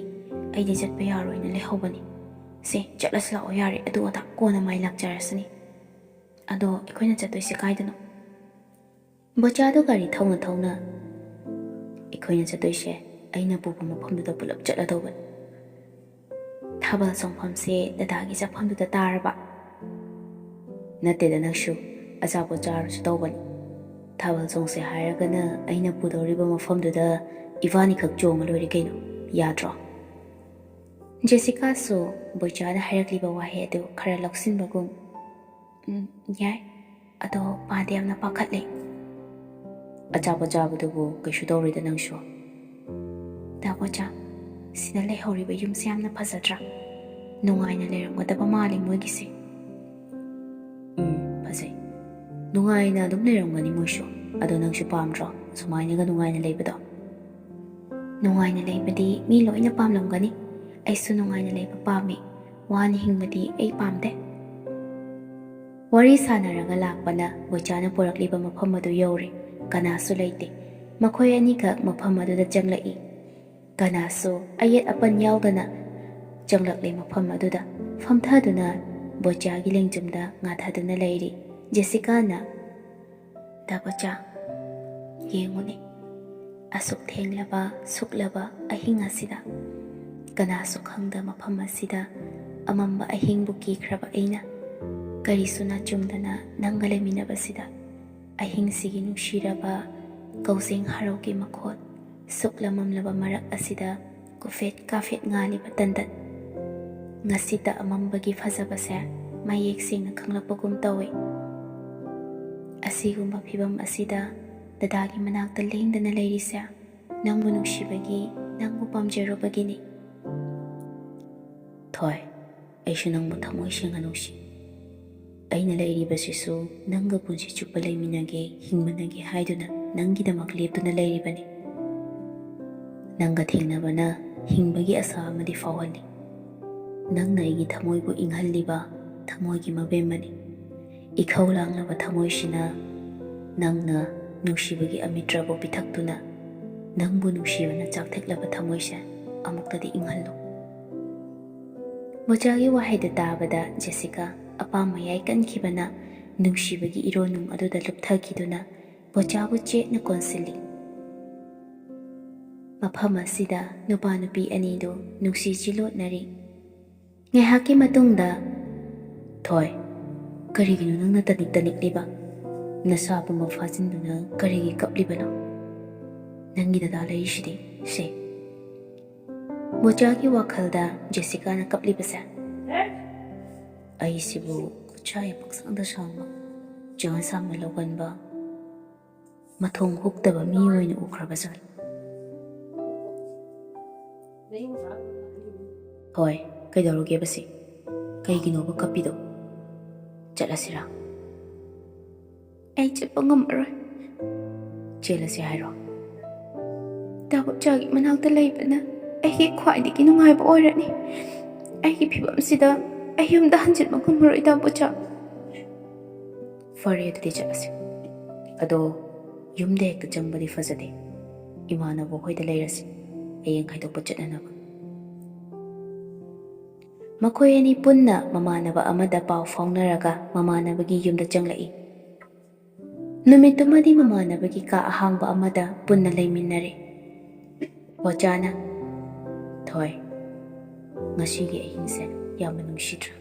ꯑꯩꯗꯤ ꯆꯠꯄ ꯌꯥꯔꯣꯏꯅ ꯂꯩꯍꯧꯕꯅꯤ꯫ ꯁꯦ, ꯆꯠꯂꯁꯤ ꯂꯥꯛꯑꯣ, ꯌꯥꯔꯦ, ꯑꯗꯨ ꯑꯗꯥ ꯀꯣꯟꯅ ꯃꯥꯏ ꯂꯥꯛꯆꯔꯁꯅꯤ꯫ ꯑꯗꯣ ꯑꯩꯈꯣꯏꯅ ꯆꯠꯇꯣꯏꯁꯦ ꯀꯥꯏꯗꯅꯣ?" ꯕꯣꯆꯥꯗꯣ ꯒꯥꯔꯤ ꯊꯧꯅ ꯊꯧꯅ, "ꯑꯩꯈꯣꯏꯅ ꯆꯠꯇꯣꯏꯁꯦ ꯑꯩꯅ ꯄꯨꯕ ꯃꯐꯝꯗꯨꯗ ꯄꯨꯂꯞ ꯆꯠꯂꯗꯧꯕꯅꯤ꯫" "ꯊꯥꯕꯜ ꯆꯣꯡꯐꯝꯁꯦ ꯗꯗꯥꯒꯤ ꯆꯠꯐꯝꯗꯨꯗ ꯇꯥꯔꯕ?" "ꯅꯠꯇꯦꯗ ꯅꯪꯁꯨ, ꯑꯆꯥꯄꯣꯠ ꯆꯥꯔꯨꯁꯨ ꯇꯧꯕꯅꯤ꯫ ꯊꯥꯕꯜ ꯆꯣꯡꯁꯦ ꯍꯥꯏꯔꯒꯅ ꯑꯩꯅ ꯄꯨꯗꯧꯔꯤꯕ ꯃꯐꯝꯗꯨꯗ ꯏꯕꯥꯅꯤꯈꯛ ꯆꯣꯡꯉ ꯂꯣꯏꯔꯦ ꯀꯩꯅꯣ, ꯌꯥꯗ꯭ꯔꯣ?" ꯖꯦꯁꯤꯀꯥꯁꯨ ꯕꯣꯏꯆꯥꯅ ꯍꯥꯏꯔꯛꯂꯤꯕ ꯋꯥꯍꯩ ꯑꯗꯨ ꯈꯔ ꯂꯧꯁꯤꯟꯕꯒꯨꯝ, "ꯎꯝ, ꯌꯥꯏ꯫ ꯑꯗꯣ ꯃꯥꯗꯤ ꯌꯥꯝꯅ ꯄꯥꯈꯠꯂꯦ꯫" "ꯑꯆꯥꯄꯣꯠ ꯆꯥꯕꯗꯨꯕꯨ ꯀꯩꯁꯨ ꯇꯧꯔꯣꯏꯗ ꯅꯪꯁꯨ꯫" "ꯗꯥ ꯕꯣꯏꯆꯥ, ꯁꯤꯗ ꯂꯩꯍꯧꯔꯤꯕ ꯌꯨꯝꯁꯦ ꯌꯥꯝꯅ ꯐꯖꯗ꯭ꯔꯥ? ꯅꯨꯡꯉꯥꯏꯅ ꯂꯩꯔꯝꯒꯗꯕ ꯃꯥꯜꯂꯤ ꯃꯣꯏꯒꯤꯁꯦ꯫" "ꯎꯝ, ꯐꯖꯩ꯫ ꯅꯨꯡꯉꯥꯏꯅ ꯑꯗꯨꯝ ꯂꯩꯔꯝꯒꯅꯤ ꯃꯣꯏꯁꯨ꯫ ꯑꯗꯣ ꯅꯪꯁꯨ ꯄꯥꯝꯗ꯭ꯔꯣ ꯁꯨꯃꯥꯏꯅꯒ ꯅꯨꯡꯉꯥꯏꯅ ꯂꯩꯕꯗꯣ?" "ꯅꯨꯡꯉꯥꯏꯅ ꯂꯩꯕꯗꯤ ꯃꯤ ꯂꯣꯏꯅ ꯄꯥꯝꯂꯝꯒꯅꯤ, ꯑꯩꯁꯨ ꯅꯨꯡꯉꯥꯏꯅ ꯂꯩꯕ ꯄꯥꯝꯃꯤ꯫ ꯋꯥꯅ ꯍꯤꯡꯕꯗꯤ ꯑꯩ ꯄꯥꯝꯗꯦ꯫ ꯋꯥꯔꯤ ꯁꯥꯟꯅꯔꯒ ꯂꯥꯛꯄꯅ ꯕꯣꯏꯆꯥꯅ ꯄꯨꯔꯛꯂꯤꯕ ꯃꯐꯝ ꯑꯗꯨ ꯌꯧꯔꯦ꯫ ꯀꯅꯥꯁꯨ ꯂꯩꯇꯦ꯫ ꯃꯈꯣꯏ ꯑꯅꯤꯈꯛ ꯃꯐꯝ ꯑꯗꯨꯗ ꯆꯪꯂꯛꯏ꯫ ꯀꯅꯥꯁꯨ ꯑꯌꯦꯠ ꯑꯄꯟ ꯌꯥꯎꯗꯅ ꯆꯪꯂꯛꯂꯦ ꯃꯐꯝ ꯑꯗꯨꯗ꯫ ꯐꯝꯊꯗꯨꯅ ꯕꯣꯏꯆꯥꯒꯤ ꯂꯦꯡꯖꯨꯝꯗ ꯉꯥꯊꯗꯨꯅ ꯂꯩꯔꯤ ꯖꯦꯁꯤꯀꯥꯅ꯫ "ꯗꯥ ꯕꯣꯏꯆꯥ, ꯌꯦꯡꯉꯨꯅꯦ, ꯑꯁꯨꯛ ꯊꯦꯡꯂꯕ, ꯁꯨꯛꯂꯕ ꯑꯍꯤꯡ ꯑꯁꯤꯗ ꯀꯅꯥꯁꯨ ꯈꯪꯗ ꯃꯐꯝ ꯑꯁꯤꯗ ꯑꯃꯝꯕ ꯑꯍꯤꯡꯕꯨ ꯀꯤꯈ꯭ꯔꯕ ꯑꯩꯅ ꯀꯔꯤꯁꯨ ꯅꯥꯆꯨꯝꯗꯅ ꯅꯪꯒ ꯂꯩꯃꯤꯟꯅꯕꯁꯤꯗ, ꯑꯍꯤꯡꯁꯤꯒꯤ ꯅꯨꯡꯁꯤꯔꯕ ꯀꯧꯖꯦꯡ ꯍꯔꯥꯎꯒꯤ ꯃꯈꯣꯜ, ꯁꯨꯛꯂ ꯃꯝꯂꯕ ꯃꯔꯛ ꯑꯁꯤꯗ ꯀꯨꯐꯦꯠ ꯀꯥꯐꯦꯠ ꯉꯥꯜꯂꯤꯕ ꯇꯟꯗꯟ, ꯉꯁꯤꯇ ꯑꯃꯝꯕꯒꯤ ꯐꯖꯕꯁꯦ ꯃꯌꯦꯛ ꯁꯦꯡꯅ ꯈꯪꯂꯛꯄꯒꯨꯝ ꯇꯧꯏ꯫ ꯑꯁꯤꯒꯨꯝꯕ ꯐꯤꯕꯝ ꯑꯁꯤꯗ ꯗꯗꯥꯒꯤ ꯃꯅꯥꯛꯇ ꯂꯦꯡꯗꯅ ꯂꯩꯔꯤꯁꯦ ꯅꯪꯕꯨ ꯅꯨꯡꯁꯤꯕꯒꯤ, ꯅꯪꯕꯨ ꯄꯥꯝꯖꯔꯨꯕꯒꯤꯅꯤ꯫" "ꯊꯣꯏ, ꯑꯩꯁꯨ ꯅꯪꯕꯨ ꯊꯃꯣꯏ ꯁꯦꯡꯅ ꯅꯨꯡꯁꯤ꯫ ꯑꯩꯅ ꯂꯩꯔꯤꯕꯁꯤꯁꯨ ꯅꯪꯒ ꯄꯨꯟꯁꯤ ꯆꯨꯞꯄ ꯂꯩꯃꯤꯟꯅꯒꯦ, ꯍꯤꯡꯃꯤꯟꯅꯒꯦ ꯍꯥꯏꯗꯨꯅ ꯅꯪꯒꯤꯗꯃꯛ ꯂꯦꯞꯇꯨꯅ ꯂꯩꯔꯤꯕꯅꯤ꯫ ꯅꯪꯒ ꯊꯦꯡꯅꯕꯅ ꯍꯤꯡꯕꯒꯤ ꯑꯁꯥ ꯑꯃꯗꯤ ꯐꯥꯎꯍꯜꯂꯤ꯫ ꯅꯪꯅ ꯑꯩꯒꯤ ꯊꯃꯣꯏꯕꯨ ꯏꯪꯍꯜꯂꯤꯕ ꯊꯃꯣꯏꯒꯤ ꯃꯕꯦꯝꯃꯅꯤ꯫ ꯏꯈꯧ ꯂꯥꯡꯂꯕ ꯊꯃꯣꯏꯁꯤꯅ ꯅꯪꯅ ꯅꯨꯡꯁꯤꯕꯒꯤ ꯑꯃꯤꯇ꯭ꯔꯕꯨ ꯄꯤꯊꯛꯇꯨꯅ ꯅꯪꯕꯨ ꯅꯨꯡꯁꯤꯕꯅ ꯆꯥꯛꯊꯦꯛꯂꯕ ꯊꯃꯣꯏꯁꯦ ꯑꯃꯨꯛꯇꯗꯤ ꯏꯪꯍꯜꯂꯨ꯫" ꯕꯣꯏꯆꯥꯒꯤ ꯋꯥꯍꯩꯗꯨ ꯇꯥꯕꯗ ꯖꯦꯁꯤꯀꯥ ꯑꯄꯥꯝ ꯃꯌꯥꯏ ꯀꯟꯈꯤꯕꯅ ꯅꯨꯡꯁꯤꯕꯒꯤ ꯏꯔꯣꯅꯨꯡ ꯑꯗꯨꯗ ꯂꯨꯞꯊꯈꯤꯗꯨꯅ ꯕꯣꯏꯆꯥꯕꯨ ꯆꯦꯠꯅ ꯀꯣꯟꯁꯤꯜꯂꯤ꯫ ꯃꯐꯝ ꯑꯁꯤꯗ ꯅꯨꯄꯥ ꯅꯨꯄꯤ ꯑꯅꯤꯗꯨ ꯅꯨꯡꯁꯤ ꯆꯤꯂꯣꯠꯅꯔꯤ꯫ ꯉꯥꯏꯍꯥꯛꯀꯤ ꯃꯇꯨꯡꯗ, "ꯊꯣꯏ, ꯀꯔꯤꯒꯤꯅꯣ ꯅꯪꯅ ꯇꯅꯤꯛ ꯇꯅꯤꯛꯂꯤꯕ? ꯅꯁꯥ ꯄꯨꯝꯕ ꯐꯥꯖꯤꯟꯗꯨꯅ ꯀꯔꯤꯒꯤ ꯀꯞꯂꯤꯕꯅꯣ? ꯅꯪꯒꯤ ꯗꯗꯥ ꯂꯩꯔꯤꯁꯤꯗꯤ, ꯁꯦ꯫" ꯕꯣꯏꯆꯥꯒꯤ ꯋꯥꯈꯜꯗ ꯖꯦꯁꯤꯀꯥꯅ ꯀꯞꯂꯤꯕꯁꯦ, "ꯑꯩꯁꯤꯕꯨ ꯈꯨꯠꯁꯥ ꯍꯦꯛ ꯄꯪꯁꯥꯡꯗ ꯁꯥꯡꯕ, ꯆꯤꯌꯥꯟ ꯁꯥꯡꯅ ꯂꯧꯒꯟꯕ, ꯃꯊꯣꯡ ꯍꯨꯛꯇꯕ ꯃꯤ ꯑꯣꯏꯅ ꯎꯈ꯭ꯔꯕ ꯖꯥꯠꯂꯣ?" "ꯍꯣꯏ, ꯀꯩꯗꯧꯔꯒꯦꯕ ꯁꯤ? ꯀꯩꯒꯤꯅꯣꯕ ꯀꯞꯄꯤꯗꯣ? ꯆꯠꯂꯁꯤꯔꯥ?" "ꯑꯩ ꯆꯠꯄ ꯉꯝꯃꯔꯣꯏ꯫" "ꯆꯦꯜꯂꯁꯤ ꯍꯥꯏꯔꯣ?" "ꯗꯥ ꯕꯣꯏꯆꯥꯒꯤ ꯃꯅꯥꯛꯇ ꯂꯩꯕꯅ ꯑꯩꯒꯤ ꯈ꯭ꯋꯥꯏꯗꯒꯤ ꯅꯨꯡꯉꯥꯏꯕ ꯑꯣꯏꯔꯅꯤ꯫ ꯑꯩꯒꯤ ꯐꯤꯕꯝꯁꯤꯗ ꯑꯩ ꯌꯨꯝꯗ ꯍꯟꯖꯤꯟꯕ ꯉꯝꯃꯔꯣꯏ, ꯗꯥ ꯕꯣꯆꯥ꯫ ꯐꯔꯦ, ꯑꯗꯨꯗꯤ ꯆꯠꯂꯁꯤ꯫ ꯑꯗꯣ ꯌꯨꯝꯗ ꯍꯦꯛꯇ ꯆꯪꯕꯗꯤ ꯐꯖꯗꯦ꯫ ꯏꯃꯥꯟꯅꯕ ꯍꯣꯏꯗ ꯂꯩꯔꯁꯤ, ꯍꯌꯦꯡ ꯈꯥꯏꯗꯣꯛꯄ ꯆꯠꯅꯅꯕ꯫ ꯃꯈꯣꯏ ꯑꯅꯤ ꯄꯨꯟꯅ ꯃꯃꯥꯟꯅꯕ ꯑꯃꯗ ꯄꯥꯎ ꯐꯥꯎꯅꯔꯒ ꯃꯃꯥꯟꯅꯕꯒꯤ ꯌꯨꯝꯗ ꯆꯪꯂꯛꯏ꯫ ꯅꯨꯃꯤꯠꯇꯨꯃꯗꯤ ꯃꯃꯥꯟꯅꯕꯒꯤ ꯀꯥ ꯑꯍꯥꯡꯕ ꯑꯃꯗ ꯄꯨꯟꯅ ꯂꯩꯃꯤꯟꯅꯔꯦ꯫ ꯕꯣꯆꯥꯅ, "ꯊꯣꯏ, ꯉꯁꯤꯒꯤ ꯑꯍꯤꯡꯁꯦ ꯌꯥꯝꯅ ꯅꯨꯡꯁꯤꯗ꯭ꯔꯥ?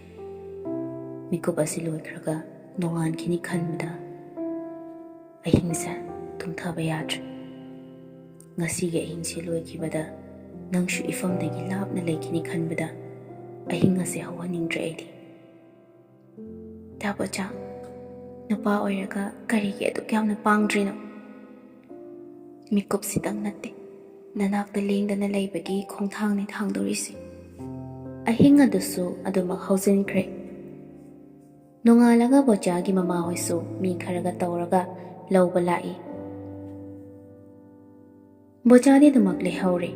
ꯃꯤꯀꯨꯞ ꯑꯁꯤ ꯂꯣꯏꯈ꯭ꯔꯒ ꯅꯣꯡꯉꯥꯟꯈꯤꯅꯤ ꯈꯟꯕꯗ ꯑꯍꯤꯡꯁꯦ ꯇꯨꯝꯊꯕ ꯌꯥꯗ꯭ꯔꯦ꯫ ꯉꯁꯤꯒꯤ ꯑꯍꯤꯡꯁꯦ ꯂꯣꯏꯈꯤꯕꯗ ꯅꯪꯁꯨ ꯏꯐꯝꯗꯒꯤ ꯂꯥꯞꯅ ꯂꯩꯈꯤꯅꯤ ꯈꯟꯕꯗ ꯑꯍꯤꯡ ꯑꯁꯦ ꯍꯧꯍꯟꯅꯤꯡꯗ꯭ꯔꯦ ꯑꯩꯗꯤ꯫" "ꯗꯥ ꯕꯣꯆꯥ, ꯅꯨꯄꯥ ꯑꯣꯏꯔꯒ ꯀꯔꯤꯒꯤ ꯑꯗꯨꯛ ꯌꯥꯝꯅ ꯄꯥꯡꯗ꯭ꯔꯤꯅꯣ? ꯃꯤꯀꯨꯞꯁꯤꯗꯪ ꯅꯠꯇꯦ, ꯅꯅꯥꯛꯇ ꯂꯦꯡꯗꯅ ꯂꯩꯕꯒꯤ ꯈꯣꯡꯊꯥꯡꯅꯤ ꯊꯥꯡꯗꯣꯔꯤꯁꯦ꯫" ꯑꯍꯤꯡ ꯑꯗꯨꯁꯨ ꯑꯗꯨꯃꯛ ꯍꯧꯖꯤꯟꯈ꯭ꯔꯦ꯫ ꯅꯣꯡꯉꯥꯜꯂꯒ ꯕꯣꯆꯥꯒꯤ ꯃꯃꯥꯍꯣꯏꯁꯨ ꯃꯤ ꯈꯔꯒ ꯇꯧꯔꯒ ꯂꯧꯕ ꯂꯥꯛꯏ꯫ ꯕꯣꯆꯥꯗꯤ ꯑꯗꯨꯃꯛ ꯂꯩꯍꯧꯔꯦ꯫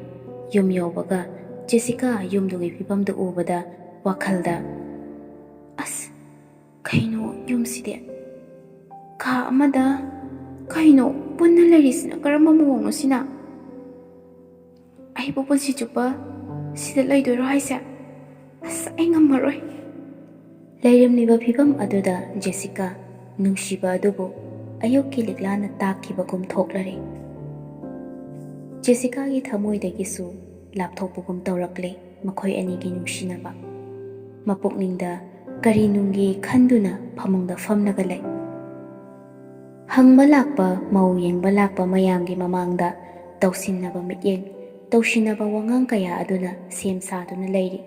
ꯌꯨꯝ ꯌꯧꯕꯒ ꯖꯦꯁꯤꯀꯥ ꯌꯨꯝꯗꯨꯒꯤ ꯐꯤꯕꯝꯗꯨ ꯎꯕꯗ ꯋꯥꯈꯜꯗ, "ꯑꯁ, ꯀꯩꯅꯣ ꯌꯨꯝꯁꯤꯗꯤ? ꯀꯥ ꯑꯃꯗ ꯀꯩꯅꯣ ꯄꯨꯟꯅ ꯂꯩꯔꯤꯁꯤꯅ ꯀꯔꯝꯕ ꯃꯑꯣꯡꯅꯣ ꯁꯤꯅ? ꯑꯩꯕꯨ ꯄꯨꯟꯁꯤ ꯆꯨꯞꯄ ꯁꯤꯗ ꯂꯩꯗꯣꯏꯔꯣ ꯍꯥꯏꯁꯦ? ꯑꯁ, ꯑꯩ ꯉꯝꯃꯔꯣꯏ꯫" ꯂꯩꯔꯝꯂꯤꯕ ꯐꯤꯕꯝ ꯑꯗꯨꯗ ꯖꯦꯁꯤꯀꯥ ꯅꯨꯡꯁꯤꯕ ꯑꯗꯨꯕꯨ ꯑꯌꯨꯛꯀꯤ ꯂꯤꯛꯂꯥꯅ ꯇꯥꯛꯈꯤꯕꯒꯨꯝ ꯊꯣꯛꯂꯔꯦ꯫ ꯖꯦꯁꯤꯀꯥꯒꯤ ꯊꯃꯣꯏꯗꯒꯤꯁꯨ ꯂꯥꯞꯊꯣꯛꯄꯒꯨꯝ ꯇꯧꯔꯛꯂꯦ ꯃꯈꯣꯏ ꯑꯅꯤꯒꯤ ꯅꯨꯡꯁꯤꯅꯕ꯫ ꯃꯄꯨꯛꯅꯤꯡꯗ ꯀꯔꯤ ꯅꯨꯡꯒꯤ ꯈꯟꯗꯨꯅ ꯐꯃꯨꯡꯗ ꯐꯝꯂꯒ ꯂꯩ꯫ ꯍꯪꯕ ꯂꯥꯛꯄ, ꯃꯧ ꯌꯦꯡꯕ ꯂꯥꯛꯄ ꯃꯌꯥꯝꯒꯤ ꯃꯃꯥꯡꯗ ꯇꯧꯁꯤꯟꯅꯕ ꯃꯤꯠꯌꯦꯡ, ꯇꯧꯁꯤꯟꯅꯕ ꯋꯥꯉꯥꯡ ꯀꯌꯥ ꯑꯗꯨꯅ ꯁꯦꯝ ꯁꯥꯗꯨꯅ ꯂꯩꯔꯤ꯫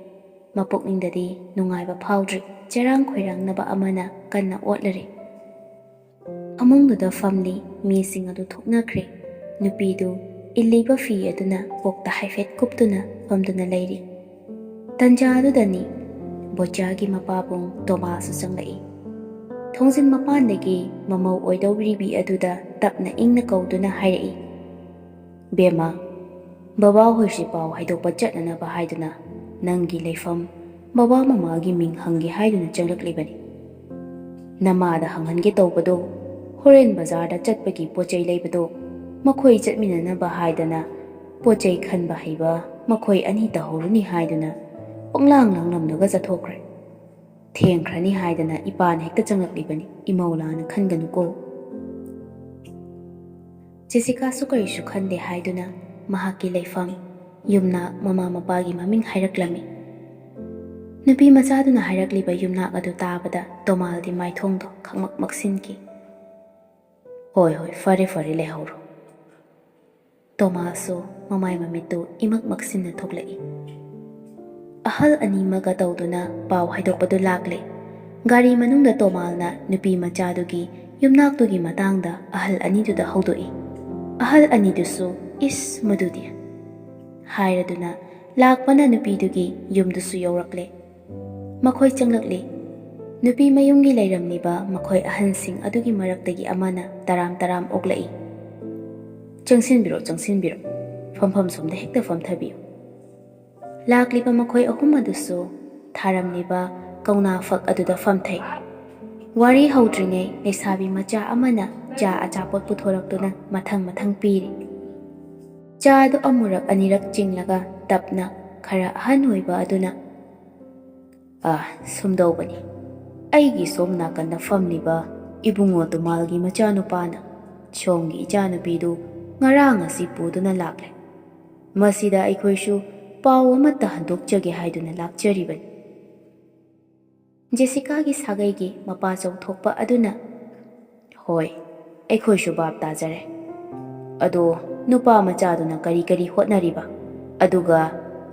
ꯃꯄꯨꯛꯅꯤꯡꯗꯗꯤ ꯅꯨꯡꯉꯥꯏꯕ ꯐꯥꯎꯗ꯭ꯔꯤ꯫ ꯆꯔꯥꯡ ꯈꯣꯏꯔꯥꯡꯅꯕ ꯑꯃꯅ ꯀꯟꯅ ꯑꯣꯠꯂꯔꯤ꯫ ꯐꯃꯨꯡꯗꯨꯗ ꯐꯝꯂꯤ ꯃꯤꯁꯤꯡ ꯑꯗꯨ ꯊꯣꯛꯅꯈ꯭ꯔꯦ꯫ ꯅꯨꯄꯤꯗꯨ ꯏꯜꯂꯤꯕ ꯐꯤ ꯑꯗꯨꯅ ꯀꯣꯛꯇ ꯍꯥꯏꯐꯦꯠ ꯀꯨꯞꯇꯨꯅ ꯐꯝꯗꯨꯅ ꯂꯩꯔꯤ꯫ ꯇꯟꯖꯥ ꯑꯗꯨꯗꯅꯤ ꯕꯣꯆꯥꯒꯤ ꯃꯄꯥꯕꯨꯡ ꯇꯣꯃꯥꯁꯁꯨ ꯆꯪꯂꯛꯏ꯫ ꯊꯣꯡꯖꯤꯟ ꯃꯄꯥꯟꯗꯒꯤ ꯃꯃꯧ ꯑꯣꯏꯗꯧꯔꯤꯕꯤ ꯑꯗꯨꯗ ꯇꯞꯅ ꯏꯪꯅ ꯀꯧꯗꯨꯅ ꯍꯥꯏꯔꯛꯏ, "ꯕꯦꯝꯃ, "ꯕꯕꯥ ꯍꯣꯏꯁꯤ ꯄꯥꯎ ꯍꯥꯏꯗꯣꯛꯄ ꯆꯠꯅꯅꯕ ꯍꯥꯏꯗꯨꯅ ꯅꯪꯒꯤ ꯂꯩꯐꯝ, ꯕꯕꯥ ꯃꯃꯥꯒꯤ ꯃꯤꯡ ꯍꯪꯒꯦ ꯍꯥꯏꯗꯨꯅ ꯆꯪꯂꯛꯂꯤꯕꯅꯤ꯫ ꯅꯃꯥꯗ ꯍꯪꯍꯟꯒꯦ ꯇꯧꯕꯗꯣ ꯍꯣꯔꯦꯟ ꯕꯖꯥꯔꯗ ꯆꯠꯄꯒꯤ ꯄꯣꯠ ꯆꯩ ꯂꯩꯕꯗꯣ ꯃꯈꯣꯏ ꯆꯠꯃꯤꯟꯅꯅꯕ ꯍꯥꯏꯗꯅ ꯄꯣꯠ ꯆꯩ ꯈꯟꯕ ꯍꯩꯕ ꯃꯈꯣꯏ ꯑꯅꯤ ꯇꯧꯍꯧꯔꯅꯤ ꯍꯥꯏꯗꯨꯅ ꯄꯪꯂꯥꯡ ꯂꯥꯡꯂꯝꯂꯒ ꯆꯠꯊꯣꯛꯈ꯭ꯔꯦ꯫ ꯊꯦꯡꯈ꯭ꯔꯅꯤ ꯍꯥꯏꯗꯅ ꯏꯄꯥꯅ ꯍꯦꯛꯇ ꯆꯪꯂꯛꯂꯤꯕꯅꯤ, ꯏꯃꯧꯂꯥꯅ ꯈꯟꯒꯅꯨꯀꯣ꯫" ꯖꯦꯁꯤꯀꯥꯁꯨ ꯀꯔꯤꯁꯨ ꯈꯟꯗꯦ ꯍꯥꯏꯗꯨꯅ ꯃꯍꯥꯛꯀꯤ ꯂꯩꯐꯝ, ꯌꯨꯝꯅꯥꯛ, ꯃꯃꯥ ꯃꯄꯥꯒꯤ ꯃꯃꯤꯡ ꯍꯥꯏꯔꯛꯂꯝꯃꯤ꯫ ꯅꯨꯄꯤ ꯃꯆꯥꯗꯨꯅ ꯍꯥꯏꯔꯛꯂꯤꯕ ꯌꯨꯝꯅꯥꯛ ꯑꯗꯨ ꯇꯥꯕꯗ ꯇꯣꯃꯥꯜꯗꯤ ꯃꯥꯏꯊꯣꯡꯗꯣ ꯈꯪꯃꯛ ꯃꯛꯁꯤꯟꯈꯤ꯫ "ꯍꯣꯏ, ꯍꯣꯏ, ꯐꯔꯦ, ꯐꯔꯦ, ꯂꯩꯍꯧꯔꯣ꯫" ꯇꯣꯃꯥꯜꯁꯨ ꯃꯃꯥꯏ ꯃꯃꯤꯠꯇꯨ ꯏꯃꯛ ꯃꯛꯁꯤꯟꯅ ꯊꯣꯛꯂꯛꯏ꯫ ꯑꯍꯜ ꯑꯅꯤꯃꯒ ꯇꯧꯗꯨꯅ ꯄꯥꯎ ꯍꯥꯏꯗꯣꯛꯄꯗꯨ ꯂꯥꯛꯂꯦ꯫ ꯒꯥꯔꯤ ꯃꯅꯨꯡꯗ ꯇꯣꯃꯥꯜꯅ ꯅꯨꯄꯤ ꯃꯆꯥꯗꯨꯒꯤ ꯌꯨꯝꯅꯥꯛꯇꯨꯒꯤ ꯃꯇꯥꯡꯗ ꯑꯍꯜ ꯑꯅꯤꯗꯨꯗ ꯍꯧꯗꯣꯛꯏ꯫ ꯑꯍꯜ ꯑꯅꯤꯗꯨꯁꯨ "ꯏꯁ, ꯃꯗꯨꯗꯤ" ꯍꯥꯏꯔꯗꯨꯅ ꯂꯥꯛꯄꯅ ꯅꯨꯄꯤꯗꯨꯒꯤ ꯌꯨꯝꯗꯨꯁꯨ ꯌꯧꯔꯛꯂꯦ꯫ ꯃꯈꯣꯏ ꯆꯪꯂꯛꯂꯤ꯫ ꯅꯨꯄꯤ ꯃꯌꯨꯝꯒꯤ ꯂꯩꯔꯝꯂꯤꯕ ꯃꯈꯣꯏ ꯑꯍꯟꯁꯤꯡ ꯑꯗꯨꯒꯤ ꯃꯔꯛꯇꯒꯤ ꯑꯃꯅ ꯇꯔꯥꯝ ꯇꯔꯥꯝ ꯑꯣꯛꯂꯛꯏ꯫ "ꯆꯪꯁꯤꯟꯕꯤꯔꯣ, ꯆꯪꯁꯤꯟꯕꯤꯔꯣ꯫ ꯐꯝꯐꯝ ꯁꯣꯝꯗ ꯍꯦꯛꯇ ꯐꯝꯊꯕꯤꯌꯨ꯫" ꯂꯥꯛꯂꯤꯕ ꯃꯈꯣꯏ ꯑꯍꯨꯝ ꯑꯗꯨꯁꯨ ꯊꯥꯔꯝꯂꯤꯕ ꯀꯧꯅꯥ ꯐꯛ ꯑꯗꯨꯗ ꯐꯝꯊꯩ꯫ ꯋꯥꯔꯤ ꯍꯧꯗ꯭ꯔꯤꯉꯩ ꯂꯩꯁꯥꯕꯤ ꯃꯆꯥ ꯑꯃꯅ ꯆꯥ ꯑꯆꯥꯄꯣꯠ ꯄꯨꯊꯣꯔꯛꯇꯨꯅ ꯃꯊꯪ ꯃꯊꯪ ꯄꯤꯔꯤ꯫ ꯆꯥ ꯑꯗꯨ ꯑꯃꯨꯔꯛ ꯑꯅꯤꯔꯛ ꯆꯤꯡꯂꯒ ꯇꯞꯅ ꯈꯔ ꯑꯍꯟ ꯑꯣꯏꯕ ꯑꯗꯨꯅ, "ꯑ, ꯁꯨꯝꯗꯧꯕꯅꯤ꯫ ꯑꯩꯒꯤ ꯁꯣꯝ ꯅꯥꯀꯟꯗ ꯐꯝꯂꯤꯕ ꯏꯕꯨꯡꯉꯣ ꯇꯨꯃꯥꯜꯒꯤ ꯃꯆꯥꯅꯨꯄꯥꯅ ꯁꯣꯝꯒꯤ ꯏꯆꯥꯅꯨꯄꯤꯗꯨ ꯉꯔꯥꯡ ꯑꯁꯤ ꯄꯨꯗꯨꯅ ꯂꯥꯛꯂꯦ꯫ ꯃꯁꯤꯗ ꯑꯩꯈꯣꯏꯁꯨ ꯄꯥꯎ ꯑꯃꯠꯇ ꯍꯟꯗꯣꯛꯆꯒꯦ ꯍꯥꯏꯗꯨꯅ ꯂꯥꯛꯆꯔꯤꯕꯅꯤ꯫" ꯖꯦꯁꯤꯀꯥꯒꯤ ꯁꯥꯒꯩꯒꯤ ꯃꯄꯥ ꯆꯥꯎꯊꯣꯛꯄ ꯑꯗꯨꯅ, "ꯍꯣꯏ, ꯑꯩꯈꯣꯏꯁꯨ ꯚꯥꯞ ꯇꯥꯖꯔꯦ꯫ ꯑꯗꯣ ꯅꯨꯄꯥ ꯃꯆꯥꯗꯨꯅ ꯀꯔꯤ ꯀꯔꯤ ꯍꯣꯠꯅꯔꯤꯕ? ꯑꯗꯨꯒ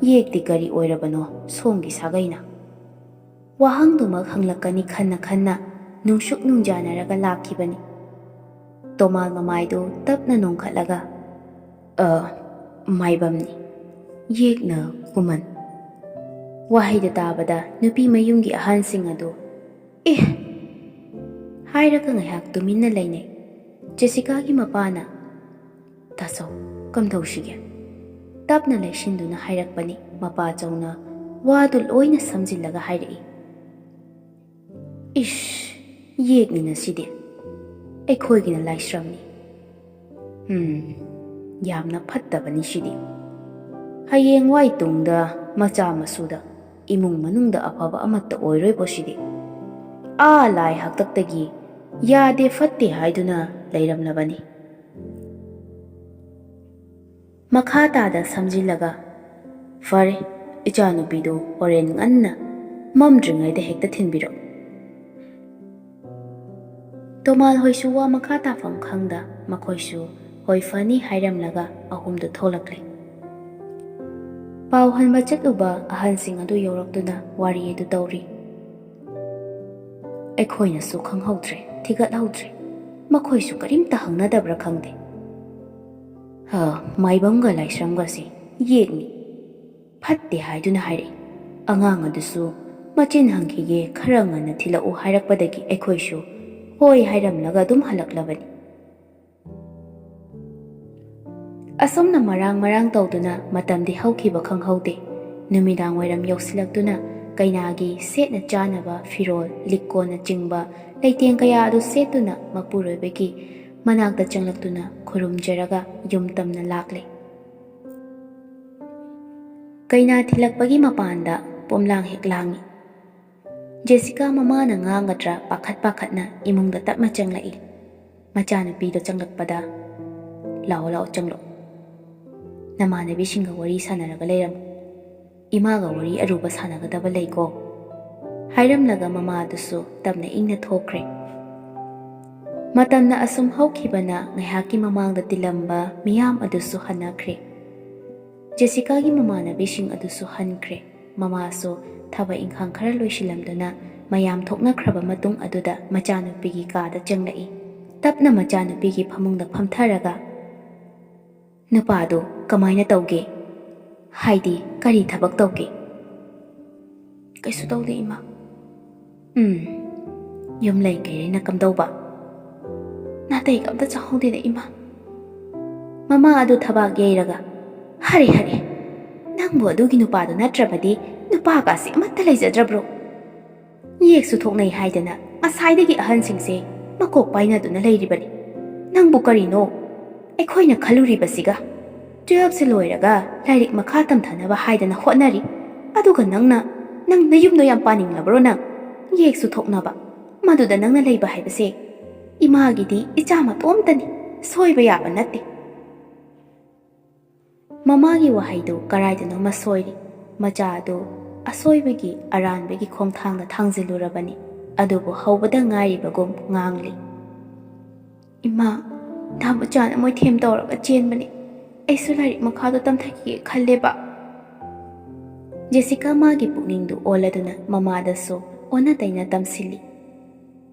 ꯌꯦꯛꯇꯤ ꯀꯔꯤ ꯑꯣꯏꯔꯕꯅꯣ ꯁꯣꯝꯒꯤ ꯁꯥꯒꯩꯅ?" ꯋꯥꯍꯪꯗꯨꯃꯛ ꯍꯪꯂꯛꯀꯅꯤ ꯈꯟꯅ ꯈꯟꯅ ꯅꯨꯡꯁꯨꯛ ꯅꯨꯡꯖꯥꯅꯔꯒ ꯂꯥꯛꯈꯤꯕꯅꯤ꯫ ꯇꯣꯃꯥꯜ ꯃꯃꯥꯏꯗꯨ ꯇꯞꯅ ꯅꯣꯡꯈꯠꯂꯒ, "ꯑ, ꯃꯥꯏꯕꯝꯅꯤ꯫ ꯌꯦꯛꯅ ꯈꯨꯃꯟ꯫" ꯋꯥꯍꯩꯗꯨ ꯇꯥꯕꯗ ꯅꯨꯄꯤ ꯃꯌꯨꯝꯒꯤ ꯑꯍꯟꯁꯤꯡ ꯑꯗꯨ "ꯑꯦ!" ꯍꯥꯏꯔꯒ ꯉꯥꯏꯍꯥꯛ ꯇꯨꯃꯤꯟꯅ ꯂꯩꯅꯩ꯫ ꯖꯦꯁꯤꯀꯥꯒꯤ ꯃꯄꯥꯅ, "ꯇꯥꯆꯧ, ꯀꯝꯗꯧꯁꯤꯒꯦ?" ꯇꯞꯅ ꯂꯩꯁꯤꯟꯗꯨꯅ ꯍꯥꯏꯔꯛꯄꯅꯤ꯫ ꯃꯄꯥ ꯆꯧꯅ ꯋꯥꯗꯨ ꯂꯣꯏꯅ ꯁꯝꯖꯤꯜꯂꯒ ꯍꯥꯏꯔꯛꯏ, "ꯏꯁ, ꯌꯦꯛꯅꯤꯅ ꯁꯤꯗꯤ꯫ ꯑꯩꯈꯣꯏꯒꯤꯅ ꯂꯥꯏꯁ꯭ꯔꯝꯅꯤ꯫ ꯎꯝ, ꯌꯥꯝꯅ ꯐꯠꯇꯕꯅꯤ ꯁꯤꯗꯤ꯫ ꯍꯌꯦꯡꯋꯥꯏ ꯇꯨꯡꯗ ꯃꯆꯥ ꯃꯁꯨꯗ ꯏꯃꯨꯡ ꯃꯅꯨꯡꯗ ꯑꯐꯕ ꯑꯃꯠꯇ ꯑꯣꯏꯔꯣꯏꯕꯣ ꯁꯤꯗꯤ꯫ ꯑꯥ ꯂꯥꯏ ꯍꯥꯛꯇꯛꯇꯒꯤ ꯌꯥꯗꯦ ꯐꯠꯇꯦ ꯍꯥꯏꯗꯨꯅ ꯂꯩꯔꯝꯂꯕꯅꯤ꯫" ꯃꯈꯥ ꯇꯥꯗ ꯁꯝꯖꯤꯜꯂꯒ, "ꯐꯔꯦ, ꯏꯆꯥꯅꯨꯄꯤꯗꯨ ꯍꯣꯔꯦꯟ ꯉꯟꯅ ꯃꯝꯗ꯭ꯔꯤꯉꯩꯗ ꯍꯦꯛꯇ ꯊꯤꯟꯕꯤꯔꯛꯎ꯫" ꯇꯣꯃꯥꯜ ꯍꯣꯏꯁꯨ ꯋꯥ ꯃꯈꯥ ꯇꯥꯐꯝ ꯈꯪꯗ ꯃꯈꯣꯏꯁꯨ ꯍꯣꯏ ꯐꯅꯤ ꯍꯥꯏꯔꯝꯂꯒ ꯑꯍꯨꯝꯗꯨ ꯊꯣꯛꯂꯛꯂꯦ꯫ ꯄꯥꯎ ꯍꯟꯕ ꯆꯠꯂꯨꯕ ꯑꯍꯜꯁꯤꯡ ꯑꯗꯨ ꯌꯧꯔꯛꯇꯨꯅ ꯋꯥꯔꯤ ꯑꯗꯨ ꯇꯧꯔꯤ꯫ ꯑꯩꯈꯣꯏꯅꯁꯨ ꯈꯪꯍꯧꯗ꯭ꯔꯦ, ꯊꯤꯒꯠꯍꯧꯗ꯭ꯔꯦ꯫ ꯃꯈꯣꯏꯁꯨ ꯀꯔꯤꯝꯇ ꯍꯪꯅꯗꯕ꯭ꯔꯥ ꯈꯪꯗꯦ꯫ ꯍ, ꯃꯥꯏꯕꯝꯒ ꯂꯥꯏꯁ꯭ꯔꯝꯒꯁꯤ ꯌꯦꯛꯅꯤ꯫ ꯐꯠꯇꯦ ꯍꯥꯏꯗꯨꯅ ꯍꯥꯏꯔꯛꯏ꯫ ꯑꯉꯥꯡ ꯑꯗꯨꯁꯨ ꯃꯆꯤꯟ ꯍꯪꯈꯤꯒꯦ, ꯈꯔ ꯉꯟꯅ ꯊꯤꯜꯂꯛꯎ ꯍꯥꯏꯔꯛꯄꯗꯒꯤ ꯑꯩꯈꯣꯏꯁꯨ ꯍꯣꯏ ꯍꯥꯏꯔꯝꯂꯒ ꯑꯗꯨꯝ ꯍꯜꯂꯛꯂꯕꯅꯤ꯫ ꯑꯁꯨꯝꯅ ꯃꯔꯥꯡ ꯃꯔꯥꯡ ꯇꯧꯗꯨꯅ ꯃꯇꯝꯗꯤ ꯍꯧꯈꯤꯕ ꯈꯪꯍꯧꯗꯦ꯫ ꯅꯨꯃꯤꯗꯥꯡ ꯋꯥꯏꯔꯝ ꯌꯧꯁꯤꯜꯂꯛꯇꯨꯅ ꯀꯩꯅꯥꯒꯤ ꯁꯦꯠꯅ ꯆꯥꯅꯕ ꯐꯤꯔꯣꯜ, ꯂꯤꯛꯀꯣꯟꯅꯆꯤꯡꯕ ꯂꯩꯇꯦꯡ ꯀꯌꯥ ꯑꯗꯨ ꯁꯦꯠꯇꯨꯅ ꯃꯄꯨꯔꯣꯏꯕꯒꯤ ꯃꯅꯥꯛꯇ ꯆꯪꯂꯛꯇꯨꯅ ꯈꯨꯔꯨꯝꯖꯔꯒ ꯌꯨꯝ ꯇꯝꯅ ꯂꯥꯛꯂꯦ꯫ ꯀꯩꯅꯥ ꯊꯤꯜꯂꯛꯄꯒꯤ ꯃꯄꯥꯟꯗ ꯄꯣꯝꯂꯥꯡ ꯍꯦꯛ ꯂꯥꯡꯏ꯫ ꯖꯦꯁꯤꯀꯥ ꯃꯃꯥꯅ ꯉꯥꯡꯒꯗ꯭ꯔꯥ ꯄꯥꯈꯠ ꯄꯥꯈꯠꯅ ꯏꯃꯨꯡꯗ ꯇꯞꯅ ꯆꯪꯂꯛꯏ꯫ ꯃꯆꯥꯅꯨꯄꯤꯗꯣ ꯆꯪꯂꯛꯄꯗ, "ꯂꯥꯛꯑꯣ, ꯂꯥꯛꯑꯣ, ꯆꯪꯂꯛꯑꯣ꯫ ꯅꯃꯥꯟꯅꯕꯤꯁꯤꯡꯒ ꯋꯥꯔꯤ ꯁꯥꯟꯅꯔꯒ ꯂꯩꯔꯝꯃꯨ꯫ ꯏꯃꯥꯒ ꯋꯥꯔꯤ ꯑꯔꯨꯕ ꯁꯥꯟꯅꯒꯗꯕ ꯂꯩꯀꯣ," ꯍꯥꯏꯔꯝꯂꯒ ꯃꯃꯥꯗꯨꯁꯨ ꯇꯞꯅ ꯏꯪꯅ ꯊꯣꯛꯈ꯭ꯔꯦ꯫ ꯃꯇꯝꯅ ꯑꯁꯨꯝ ꯍꯧꯈꯤꯕꯅ ꯉꯥꯏꯍꯥꯛꯀꯤ ꯃꯃꯥꯡꯗ ꯇꯤꯜꯂꯝꯕ ꯃꯤꯌꯥꯝ ꯑꯗꯨꯁꯨ ꯍꯟꯅꯈ꯭ꯔꯦ꯫ ꯖꯦꯁꯤꯀꯥꯒꯤ ꯃꯃꯥꯟꯅꯕꯤꯁꯤꯡ ꯑꯗꯨꯁꯨ ꯍꯟꯈ꯭ꯔꯦ꯫ ꯃꯃꯥꯁꯨ ꯊꯕꯛ ꯏꯪꯈꯥꯡ ꯈꯔ ꯂꯣꯏꯁꯤꯜꯂꯝꯗꯨꯅ ꯃꯌꯥꯝ ꯊꯣꯛꯅꯈ꯭ꯔꯕ ꯃꯇꯨꯡ ꯑꯗꯨꯗ ꯃꯆꯥꯅꯨꯄꯤꯒꯤ ꯀꯥꯗ ꯆꯪꯂꯛꯏ꯫ ꯇꯞꯅ ꯃꯆꯥꯅꯨꯄꯤꯒꯤ ꯐꯃꯨꯡꯗ ꯐꯝꯊꯔꯒ, "ꯅꯨꯄꯥꯗꯨ ꯀꯃꯥꯏꯅ ꯇꯧꯒꯦ? ꯍꯥꯏꯗꯤ ꯀꯔꯤ ꯊꯕꯛ ꯇꯧꯒꯦ?" "ꯀꯩꯁꯨ ꯇꯧꯗꯦ, ꯏꯃꯥ꯫" "ꯎꯝ, ꯌꯨꯝ ꯂꯩ ꯀꯩꯔꯩꯅ ꯀꯝꯗꯧꯕ?" "ꯅꯥꯇꯩꯒ ꯑꯝꯇ ꯆꯥꯍꯧꯗꯦꯗ, ꯏꯃꯥ꯫" ꯃꯃꯥ ꯑꯗꯨ ꯊꯕꯥꯛ ꯌꯩꯔꯒ, "ꯍꯔꯦ, ꯍꯔꯦ, ꯅꯪꯕꯨ ꯑꯗꯨꯒꯤ ꯅꯨꯄꯥꯗꯨ ꯅꯠꯇ꯭ꯔꯕꯗꯤ ꯅꯨꯄꯥꯒꯁꯦ ꯑꯃꯠꯇ ꯂꯩꯖꯗ꯭ꯔꯕ꯭ꯔꯣ? ꯌꯦꯛꯁꯨ ꯊꯣꯛꯅꯩ ꯍꯥꯏꯗꯅ ꯉꯁꯥꯏꯗꯒꯤ ꯑꯍꯟꯁꯤꯡꯁꯦ ꯃꯀꯣꯛ ꯄꯥꯏꯅꯗꯨꯅ ꯂꯩꯔꯤꯕꯅꯤ꯫ ꯅꯪꯕꯨ ꯀꯔꯤꯅꯣ? ꯑꯩꯈꯣꯏꯅ ꯈꯜꯂꯨꯔꯤꯕꯁꯤꯒ꯫ ꯇꯨꯌꯦꯜꯐꯁꯦ ꯂꯣꯏꯔꯒ ꯂꯥꯏꯔꯤꯛ ꯃꯈꯥ ꯇꯝꯊꯅꯕ ꯍꯥꯏꯗꯅ ꯍꯣꯠꯅꯔꯤ, ꯑꯗꯨꯒ ꯅꯪꯅ, ꯅꯪ ꯅꯌꯨꯝꯗꯣ ꯌꯥꯝ ꯄꯥꯅꯤꯡꯂꯕ꯭ꯔꯣ ꯅꯪ? ꯌꯦꯛꯁꯨ ꯊꯣꯛꯅꯕ, ꯃꯗꯨꯗ ꯅꯪꯅ ꯂꯩꯕ ꯍꯥꯏꯕꯁꯦ꯫ ꯏꯃꯥꯒꯤꯗꯤ ꯏꯆꯥ ꯃꯇꯣꯝꯇꯅꯤ, ꯁꯣꯏꯕ ꯌꯥꯕ ꯅꯠꯇꯦ꯫" ꯃꯃꯥꯒꯤ ꯋꯥꯍꯩꯗꯨ ꯀꯔꯥꯏꯗꯅꯣꯃ ꯁꯣꯏꯔꯤ꯫ ꯃꯆꯥ ꯑꯗꯨ ꯑꯁꯣꯏꯕꯒꯤ ꯑꯔꯥꯟꯕꯒꯤ ꯈꯣꯡꯊꯥꯡꯗ ꯊꯥꯡꯖꯤꯜꯂꯨꯔꯕꯅꯤ, ꯑꯗꯨꯕꯨ ꯍꯧꯕꯗ ꯉꯥꯏꯔꯤꯕꯒꯨꯝ ꯉꯥꯡꯂꯤ꯫ "ꯏꯃꯥ, ꯗꯥ ꯕꯣꯆꯥꯅ ꯃꯣꯏꯊꯦꯝ ꯇꯧꯔꯒ ꯆꯦꯟꯕꯅꯤ꯫ ꯑꯩꯁꯨ ꯂꯥꯏꯔꯤꯛ ꯃꯈꯥꯗꯣ ꯇꯝꯊꯈꯤꯒꯦ ꯈꯜꯂꯦꯕ꯫" ꯖꯦꯁꯤꯀꯥ ꯃꯥꯒꯤ ꯄꯨꯛꯅꯤꯡꯗꯨ ꯑꯣꯜꯂꯗꯨꯅ ꯃꯃꯥꯗꯁꯨ ꯑꯣꯟꯅ ꯇꯩꯅ ꯇꯝꯁꯤꯜꯂꯤ꯫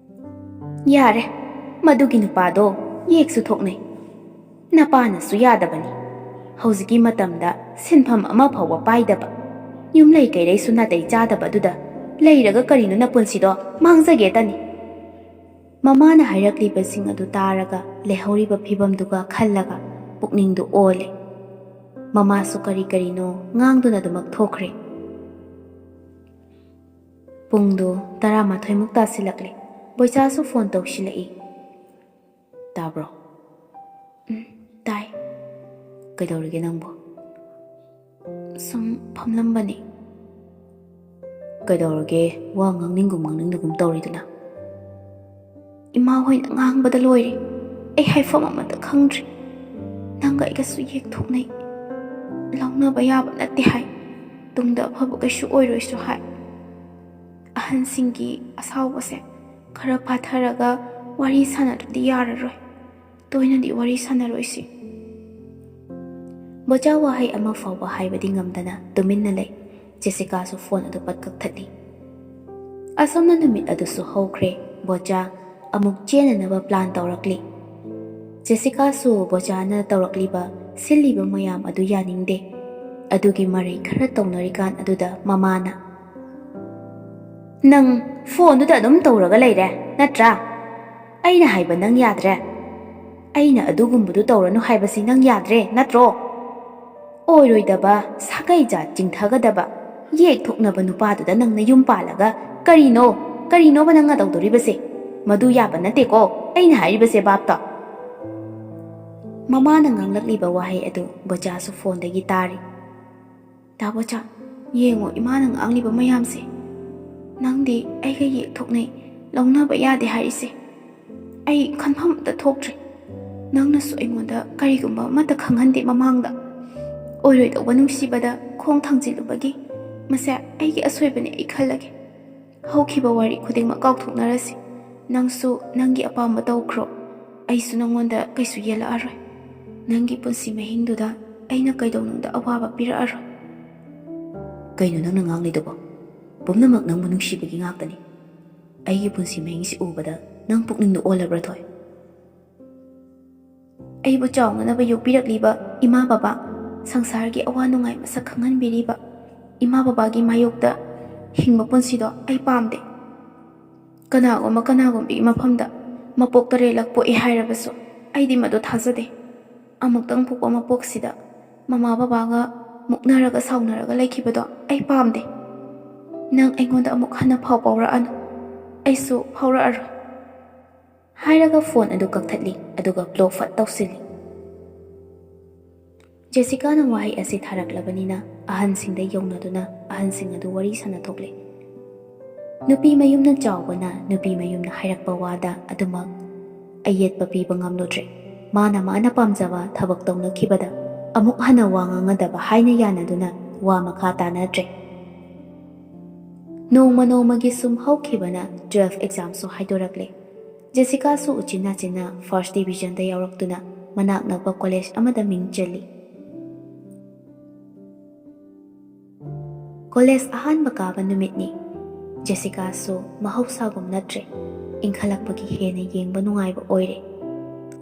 "ꯌꯥꯔꯦ, ꯃꯗꯨꯒꯤ ꯅꯨꯄꯥꯗꯣ ꯌꯦꯛꯁꯨ ꯊꯣꯛꯅꯩ꯫ ꯅꯄꯥꯅꯁꯨ ꯌꯥꯗꯕꯅꯤ꯫ ꯍꯧꯖꯤꯛꯀꯤ ꯃꯇꯝꯗ ꯁꯤꯟꯐꯝ ꯑꯃ ꯐꯥꯎꯕ ꯄꯥꯏꯗꯕ, ꯌꯨꯝꯂꯩ ꯀꯩꯔꯩꯁꯨ ꯅꯥꯇꯩ ꯆꯥꯗꯕ ꯑꯗꯨꯗ ꯂꯩꯔꯒ ꯀꯔꯤꯅꯣ ꯅꯄꯨꯟꯁꯤꯗꯣ? ꯃꯥꯡꯖꯒꯦꯇꯅꯤ꯫" ꯃꯃꯥꯅ ꯍꯥꯏꯔꯛꯂꯤꯕꯁꯤꯡ ꯑꯗꯨ ꯇꯥꯔꯒ ꯂꯩꯍꯧꯔꯤꯕ ꯐꯤꯕꯝꯗꯨꯒ ꯈꯜꯂꯒ ꯄꯨꯛꯅꯤꯡꯗꯨ ꯑꯣꯜꯂꯦ꯫ ꯃꯃꯥꯁꯨ ꯀꯔꯤ ꯀꯔꯤꯅꯣ ꯉꯥꯡꯗꯨꯅ ꯑꯗꯨꯃꯛ ꯊꯣꯛꯈ꯭ꯔꯦ꯫ ꯄꯨꯡꯗꯨ ꯇꯔꯥꯃꯥꯊꯣꯏꯃꯨꯛ ꯇꯥꯁꯤꯜꯂꯛꯂꯦ꯫ ꯕꯣꯏꯆꯥꯁꯨ ꯐꯣꯟ ꯇꯧꯁꯤꯜꯂꯛꯏ꯫ "ꯇꯥꯕ꯭ꯔꯣ?" "ꯎꯝ, ꯇꯥꯏ꯫" "ꯀꯩꯗꯧꯔꯤꯒꯦ ꯅꯪꯕꯣ?" "ꯁꯨꯝ ꯐꯝꯂꯝꯕꯅꯤ꯫" "ꯀꯩꯗꯧꯔꯒꯦ, ꯋꯥ ꯉꯥꯡꯅꯤꯡꯒꯨꯝ ꯉꯥꯡꯅꯤꯡꯗꯒꯨꯝ ꯇꯧꯔꯤꯗꯨꯅ?" "ꯏꯃꯥ ꯍꯣꯏꯅ ꯉꯥꯡꯕꯗ ꯂꯣꯏꯔꯦ꯫ ꯑꯩ ꯍꯥꯏꯐꯝ ꯑꯃꯠꯇ ꯈꯪꯗ꯭ꯔꯦ꯫ ꯅꯪꯒ ꯑꯩꯒꯁꯨ ꯌꯦꯛ ꯊꯣꯛꯅꯩ꯫ ꯂꯧꯅꯕ ꯌꯥꯕ ꯅꯠꯇꯦ ꯍꯥꯏ꯫ ꯇꯨꯡꯗ ꯑꯐꯕ ꯀꯩꯁꯨ ꯑꯣꯏꯔꯣꯏꯁꯨ ꯍꯥꯏ꯫ ꯑꯍꯟꯁꯤꯡꯒꯤ ꯑꯁꯥꯎꯕꯁꯦ ꯈꯔ ꯐꯥꯊꯔꯒ ꯋꯥꯔꯤ ꯁꯥꯟꯅꯗ꯭ꯔꯗꯤ ꯌꯥꯔꯔꯣꯏ꯫ ꯇꯣꯏꯅꯗꯤ ꯋꯥꯔꯤ ꯁꯥꯟꯅꯔꯣꯏꯁꯤ꯫" ꯕꯣꯆꯥ ꯋꯥꯍꯩ ꯑꯃ ꯐꯥꯎꯕ ꯍꯥꯏꯕꯗꯤ ꯉꯝꯗꯅ ꯇꯨꯃꯤꯟꯅ ꯂꯩ꯫ ꯖꯦꯁꯤꯀꯥꯁꯨ ꯐꯣꯟ ꯑꯗꯨ ꯄꯠ ꯀꯛꯊꯠꯂꯤ꯫ ꯑꯁꯨꯝꯅ ꯅꯨꯃꯤꯠ ꯑꯗꯨꯁꯨ ꯍꯧꯈ꯭ꯔꯦ꯫ ꯕꯣꯆꯥ ꯑꯃꯨꯛ ꯆꯦꯟꯅꯅꯕ ꯄ꯭ꯂꯥꯟ ꯇꯧꯔꯛꯂꯤ꯫ ꯖꯦꯁꯤꯀꯥꯁꯨ ꯕꯣꯆꯥꯅ ꯇꯧꯔꯛꯂꯤꯕ, ꯁꯤꯜꯂꯤꯕ ꯃꯌꯥꯝ ꯑꯗꯨ ꯌꯥꯅꯤꯡꯗꯦ꯫ ꯑꯗꯨꯒꯤ ꯃꯔꯩ ꯈꯔ ꯇꯧꯅꯔꯤꯀꯥꯟ ꯑꯗꯨꯗ ꯃꯃꯥꯅ, "ꯅꯪ ꯐꯣꯟꯗꯨꯗ ꯑꯗꯨꯝ ꯇꯧꯔꯒ ꯂꯩꯔꯦ ꯅꯠꯇ꯭ꯔꯥ? ꯑꯩꯅ ꯍꯥꯏꯕ ꯅꯪ ꯌꯥꯗ꯭ꯔꯦ꯫ ꯑꯩꯅ ꯑꯗꯨꯒꯨꯝꯕꯗꯨ ꯇꯧꯔꯅꯨ ꯍꯥꯏꯕꯁꯤ ꯅꯪ ꯌꯥꯗ꯭ꯔꯦ ꯅꯠꯇ꯭ꯔꯣ?" ꯑꯣꯏꯔꯣꯏꯗꯕ, ꯁꯥꯒꯩ ꯖꯥꯠ ꯆꯤꯡꯊꯒꯗꯕ, ꯌꯦꯛ ꯊꯣꯛꯅꯕ ꯅꯨꯄꯥꯗꯨꯗ ꯅꯪꯅ ꯌꯨꯝ ꯄꯥꯜꯂꯒ ꯀꯔꯤꯅꯣ, ꯀꯔꯤꯅꯣꯕ ꯅꯪꯅ ꯇꯧꯗꯣꯔꯤꯕꯁꯦ? ꯃꯗꯨ ꯌꯥꯕ ꯅꯠꯇꯦꯀꯣ, ꯑꯩꯅ ꯍꯥꯏꯔꯤꯕꯁꯦ ꯚꯥꯞ ꯇꯥꯎ꯫ ꯃꯃꯥꯅ ꯉꯥꯡꯂꯛꯂꯤꯕ ꯋꯥꯍꯩ ꯑꯗꯨ ꯕꯣꯆꯥꯁꯨ ꯐꯣꯟꯗꯒꯤ ꯇꯥꯔꯤ꯫ "ꯇꯥ ꯕꯣꯆꯥ, ꯌꯦꯡꯉꯣ ꯏꯃꯥꯅ ꯉꯥꯡꯂꯤꯕ ꯃꯌꯥꯝꯁꯦ꯫ ꯅꯪꯗꯤ ꯑꯩꯒ ꯌꯦꯛ ꯊꯣꯛꯅꯩ, ꯂꯧꯅꯕ ꯌꯥꯗꯦ ꯍꯥꯏꯔꯤꯁꯦ꯫ ꯑꯩ ꯈꯟꯐꯝ ꯑꯃꯇ ꯊꯣꯛꯇ꯭ꯔꯦ꯫ ꯅꯪꯅꯁꯨ ꯑꯩꯉꯣꯟꯗ ꯀꯔꯤꯒꯨꯝꯕ ꯑꯃꯠꯇ ꯈꯪꯍꯟꯗꯦ ꯃꯃꯥꯡꯗ꯫ ꯑꯣꯏꯔꯣꯏꯗꯧꯕ ꯅꯨꯡꯁꯤꯕꯗ ꯈꯣꯡ ꯊꯥꯡꯖꯤꯜꯂꯨꯕꯒꯤ꯫ ꯃꯁꯦ ꯑꯩꯒꯤ ꯑꯁꯣꯏꯕꯅꯦ ꯑꯩ ꯈꯜꯂꯒꯦ꯫ ꯍꯧꯈꯤꯕ ꯋꯥꯔꯤ ꯈꯨꯗꯤꯡꯃꯛ ꯀꯥꯎꯊꯣꯛꯅꯔꯁꯤ꯫ ꯅꯪꯁꯨ ꯅꯪꯒꯤ ꯑꯄꯥꯝꯕ ꯇꯧꯈ꯭ꯔꯣ꯫ ꯑꯩꯁꯨ ꯅꯪꯉꯣꯟꯗ ꯀꯩꯁꯨ ꯌꯦꯜꯂꯛꯑꯔꯣꯏ꯫ ꯅꯪꯒꯤ ꯄꯨꯟꯁꯤ ꯃꯍꯤꯡꯗꯨꯗ ꯑꯩꯅ ꯀꯩꯗꯧꯅꯨꯡꯗ ꯑꯋꯥꯕ ꯄꯤꯔꯛꯑꯔꯣꯏ꯫" "ꯀꯩꯅꯣ ꯅꯪꯅ ꯉꯥꯡꯂꯤꯗꯨꯕꯣ? ꯄꯨꯝꯅꯃꯛ ꯅꯪꯕꯨ ꯅꯨꯡꯁꯤꯕꯒꯤ ꯉꯥꯛꯇꯅꯤ꯫ ꯑꯩꯒꯤ ꯄꯨꯟꯁꯤ ꯃꯍꯤꯡꯁꯤ ꯎꯕꯗ ꯅꯪ ꯄꯨꯛꯅꯤꯡꯗ ꯑꯣꯜꯂꯕ꯭ꯔꯥ, ꯊꯣꯏ?" "ꯑꯩꯕꯨ ꯆꯥꯎꯅꯅꯕ ꯌꯣꯛꯄꯤꯔꯛꯂꯤꯕ ꯏꯃꯥ ꯕꯕꯥ, ꯁꯪꯁꯥꯔꯒꯤ ꯑꯋꯥ ꯅꯨꯡꯉꯥꯏ ꯃꯁꯛ ꯈꯪꯍꯟꯕꯤꯔꯤꯕ ꯏꯃꯥ ꯕꯕꯥꯒꯤ ꯃꯥꯌꯣꯛꯇ ꯍꯤꯡꯕ ꯄꯨꯟꯁꯤꯗꯣ ꯑꯩ ꯄꯥꯝꯗꯦ꯫ ꯀꯅꯥꯒꯨꯝꯕ ꯀꯅꯥꯒꯨꯝꯕꯤꯒꯤ ꯃꯐꯝꯗ ꯃꯄꯣꯛ ꯇꯔꯦꯠꯂꯛ ꯄꯣꯛꯏ ꯍꯥꯏꯔꯕꯁꯨ ꯑꯩꯗꯤ ꯃꯗꯨ ꯊꯥꯖꯗꯦ꯫ ꯑꯃꯨꯛꯇꯪ ꯄꯣꯛꯄ ꯃꯄꯣꯛꯁꯤꯗ ꯃꯃꯥ ꯕꯕꯥꯒ ꯃꯨꯛꯅꯔꯒ ꯁꯥꯎꯅꯔꯒ ꯂꯩꯈꯤꯕꯗꯣ ꯑꯩ ꯄꯥꯝꯗꯦ꯫ ꯅꯪ ꯑꯩꯉꯣꯟꯗ ꯑꯃꯨꯛ ꯍꯟꯅ ꯐꯥꯎ ꯐꯥꯎꯔꯛꯑꯅꯨ꯫ ꯑꯩꯁꯨ ꯐꯥꯎꯔꯛꯑꯔꯣꯏ꯫" ꯍꯥꯏꯔꯒ ꯐꯣꯟ ꯑꯗꯨ ꯀꯛꯊꯠꯂꯤ, ꯑꯗꯨꯒ ꯕ꯭ꯂꯣꯛ ꯐꯠ ꯇꯧꯁꯤꯜꯂꯤ꯫ ꯖꯦꯁꯤꯀꯥꯅ ꯋꯥꯍꯩ ꯑꯁꯤ ꯊꯥꯔꯛꯂꯕꯅꯤꯅ ꯑꯍꯟꯁꯤꯡꯗ ꯌꯧꯅꯗꯨꯅ ꯑꯍꯟꯁꯤꯡ ꯑꯗꯨ ꯋꯥꯔꯤ ꯁꯥꯟꯅꯊꯣꯛꯂꯦ꯫ ꯅꯨꯄꯤ ꯃꯌꯨꯝꯅ ꯆꯥꯎꯕꯅ ꯅꯨꯄꯤ ꯃꯌꯨꯝꯅ ꯍꯥꯏꯔꯛꯄ ꯋꯥꯗ ꯑꯗꯨꯃꯛ ꯑꯌꯦꯠꯄ ꯄꯤꯕ ꯉꯝꯂꯨꯗ꯭ꯔꯦ꯫ ꯃꯥꯅ ꯃꯥꯅ ꯄꯥꯝꯖꯕ ꯊꯕꯛ ꯇꯧꯅꯈꯤꯕꯗ ꯑꯃꯨꯛ ꯍꯟꯅ ꯋꯥ ꯉꯥꯡꯅꯗꯕ ꯍꯥꯏꯅ ꯌꯥꯅꯗꯨꯅ ꯋꯥ ꯃꯈꯥ ꯇꯥꯅꯗ꯭ꯔꯦ꯫ ꯅꯣꯡꯃ ꯅꯣꯡꯃꯒꯤ ꯁꯨꯝ ꯍꯧꯈꯤꯕꯅ ꯇꯨꯋꯦꯜꯐ ꯑꯦꯛꯖꯥꯝꯁꯨ ꯍꯥꯏꯗꯣꯔꯛꯂꯦ꯫ ꯖꯦꯁꯤꯀꯥꯁꯨ ꯎꯆꯤꯟ ꯅꯥꯆꯤꯟꯅ ꯐꯥꯔꯁ ꯗꯤꯕꯤꯖꯟꯗ ꯌꯥꯎꯔꯛꯇꯨꯅ ꯃꯅꯥꯛ ꯅꯛꯄ ꯀꯣꯂꯦꯖ ꯑꯃꯗ ꯃꯤꯡ ꯆꯜꯂꯤ꯫ ꯀꯣꯂꯦꯖ ꯑꯍꯥꯟꯕ ꯀꯥꯕ ꯅꯨꯃꯤꯠꯅꯤ꯫ ꯖꯦꯁꯤꯀꯥꯁꯨ ꯃꯍꯧꯁꯥꯒꯨꯝ ꯅꯠꯇ꯭ꯔꯦ꯫ ꯏꯟꯈꯠꯂꯛꯄꯒꯤ ꯍꯦꯟꯅ ꯌꯦꯡꯕ ꯅꯨꯡꯉꯥꯏꯕ ꯑꯣꯏꯔꯦ꯫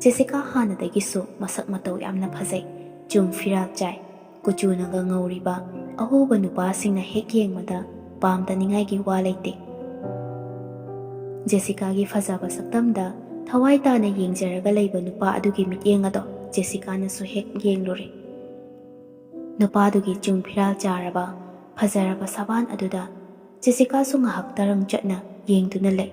ꯖꯦꯁꯤꯀꯥ ꯍꯥꯟꯅꯗꯒꯤꯁꯨ ꯃꯁꯛ ꯃꯇꯧ ꯌꯥꯝꯅ ꯐꯖꯩ꯫ ꯆꯨꯝ ꯐꯤꯔꯥꯜ ꯆꯥꯏ꯫ ꯀꯨꯆꯨꯅꯒ ꯉꯧꯔꯤꯕ ꯑꯍꯨꯕ ꯅꯨꯄꯥꯁꯤꯡꯅ ꯍꯦꯛ ꯌꯦꯡꯕꯗ ꯄꯥꯝꯗꯅꯤꯡꯉꯥꯏꯒꯤ ꯋꯥ ꯂꯩꯇꯦ꯫ ꯖꯦꯁꯤꯀꯥꯒꯤ ꯐꯖꯕ ꯁꯛꯇꯝꯗ ꯊꯋꯥꯏ ꯇꯥꯅ ꯌꯦꯡꯖꯔꯒ ꯂꯩꯕ ꯅꯨꯄꯥ ꯑꯗꯨꯒꯤ ꯃꯤꯠꯌꯦꯡ ꯑꯗꯣ ꯖꯦꯁꯤꯀꯥꯅꯁꯨ ꯍꯦꯛ ꯌꯦꯡꯂꯨꯔꯦ꯫ ꯅꯨꯄꯥꯗꯨꯒꯤ ꯆꯨꯡ ꯐꯤꯔꯥꯜ ꯆꯥꯔꯕ ꯐꯖꯔꯕ ꯁꯥꯕꯥꯟ ꯑꯗꯨꯗ ꯖꯦꯁꯤꯀꯥꯁꯨ ꯉꯥꯏꯍꯥꯛꯇꯔꯪ ꯆꯠꯅ ꯌꯦꯡꯗꯨꯅ ꯂꯩ꯫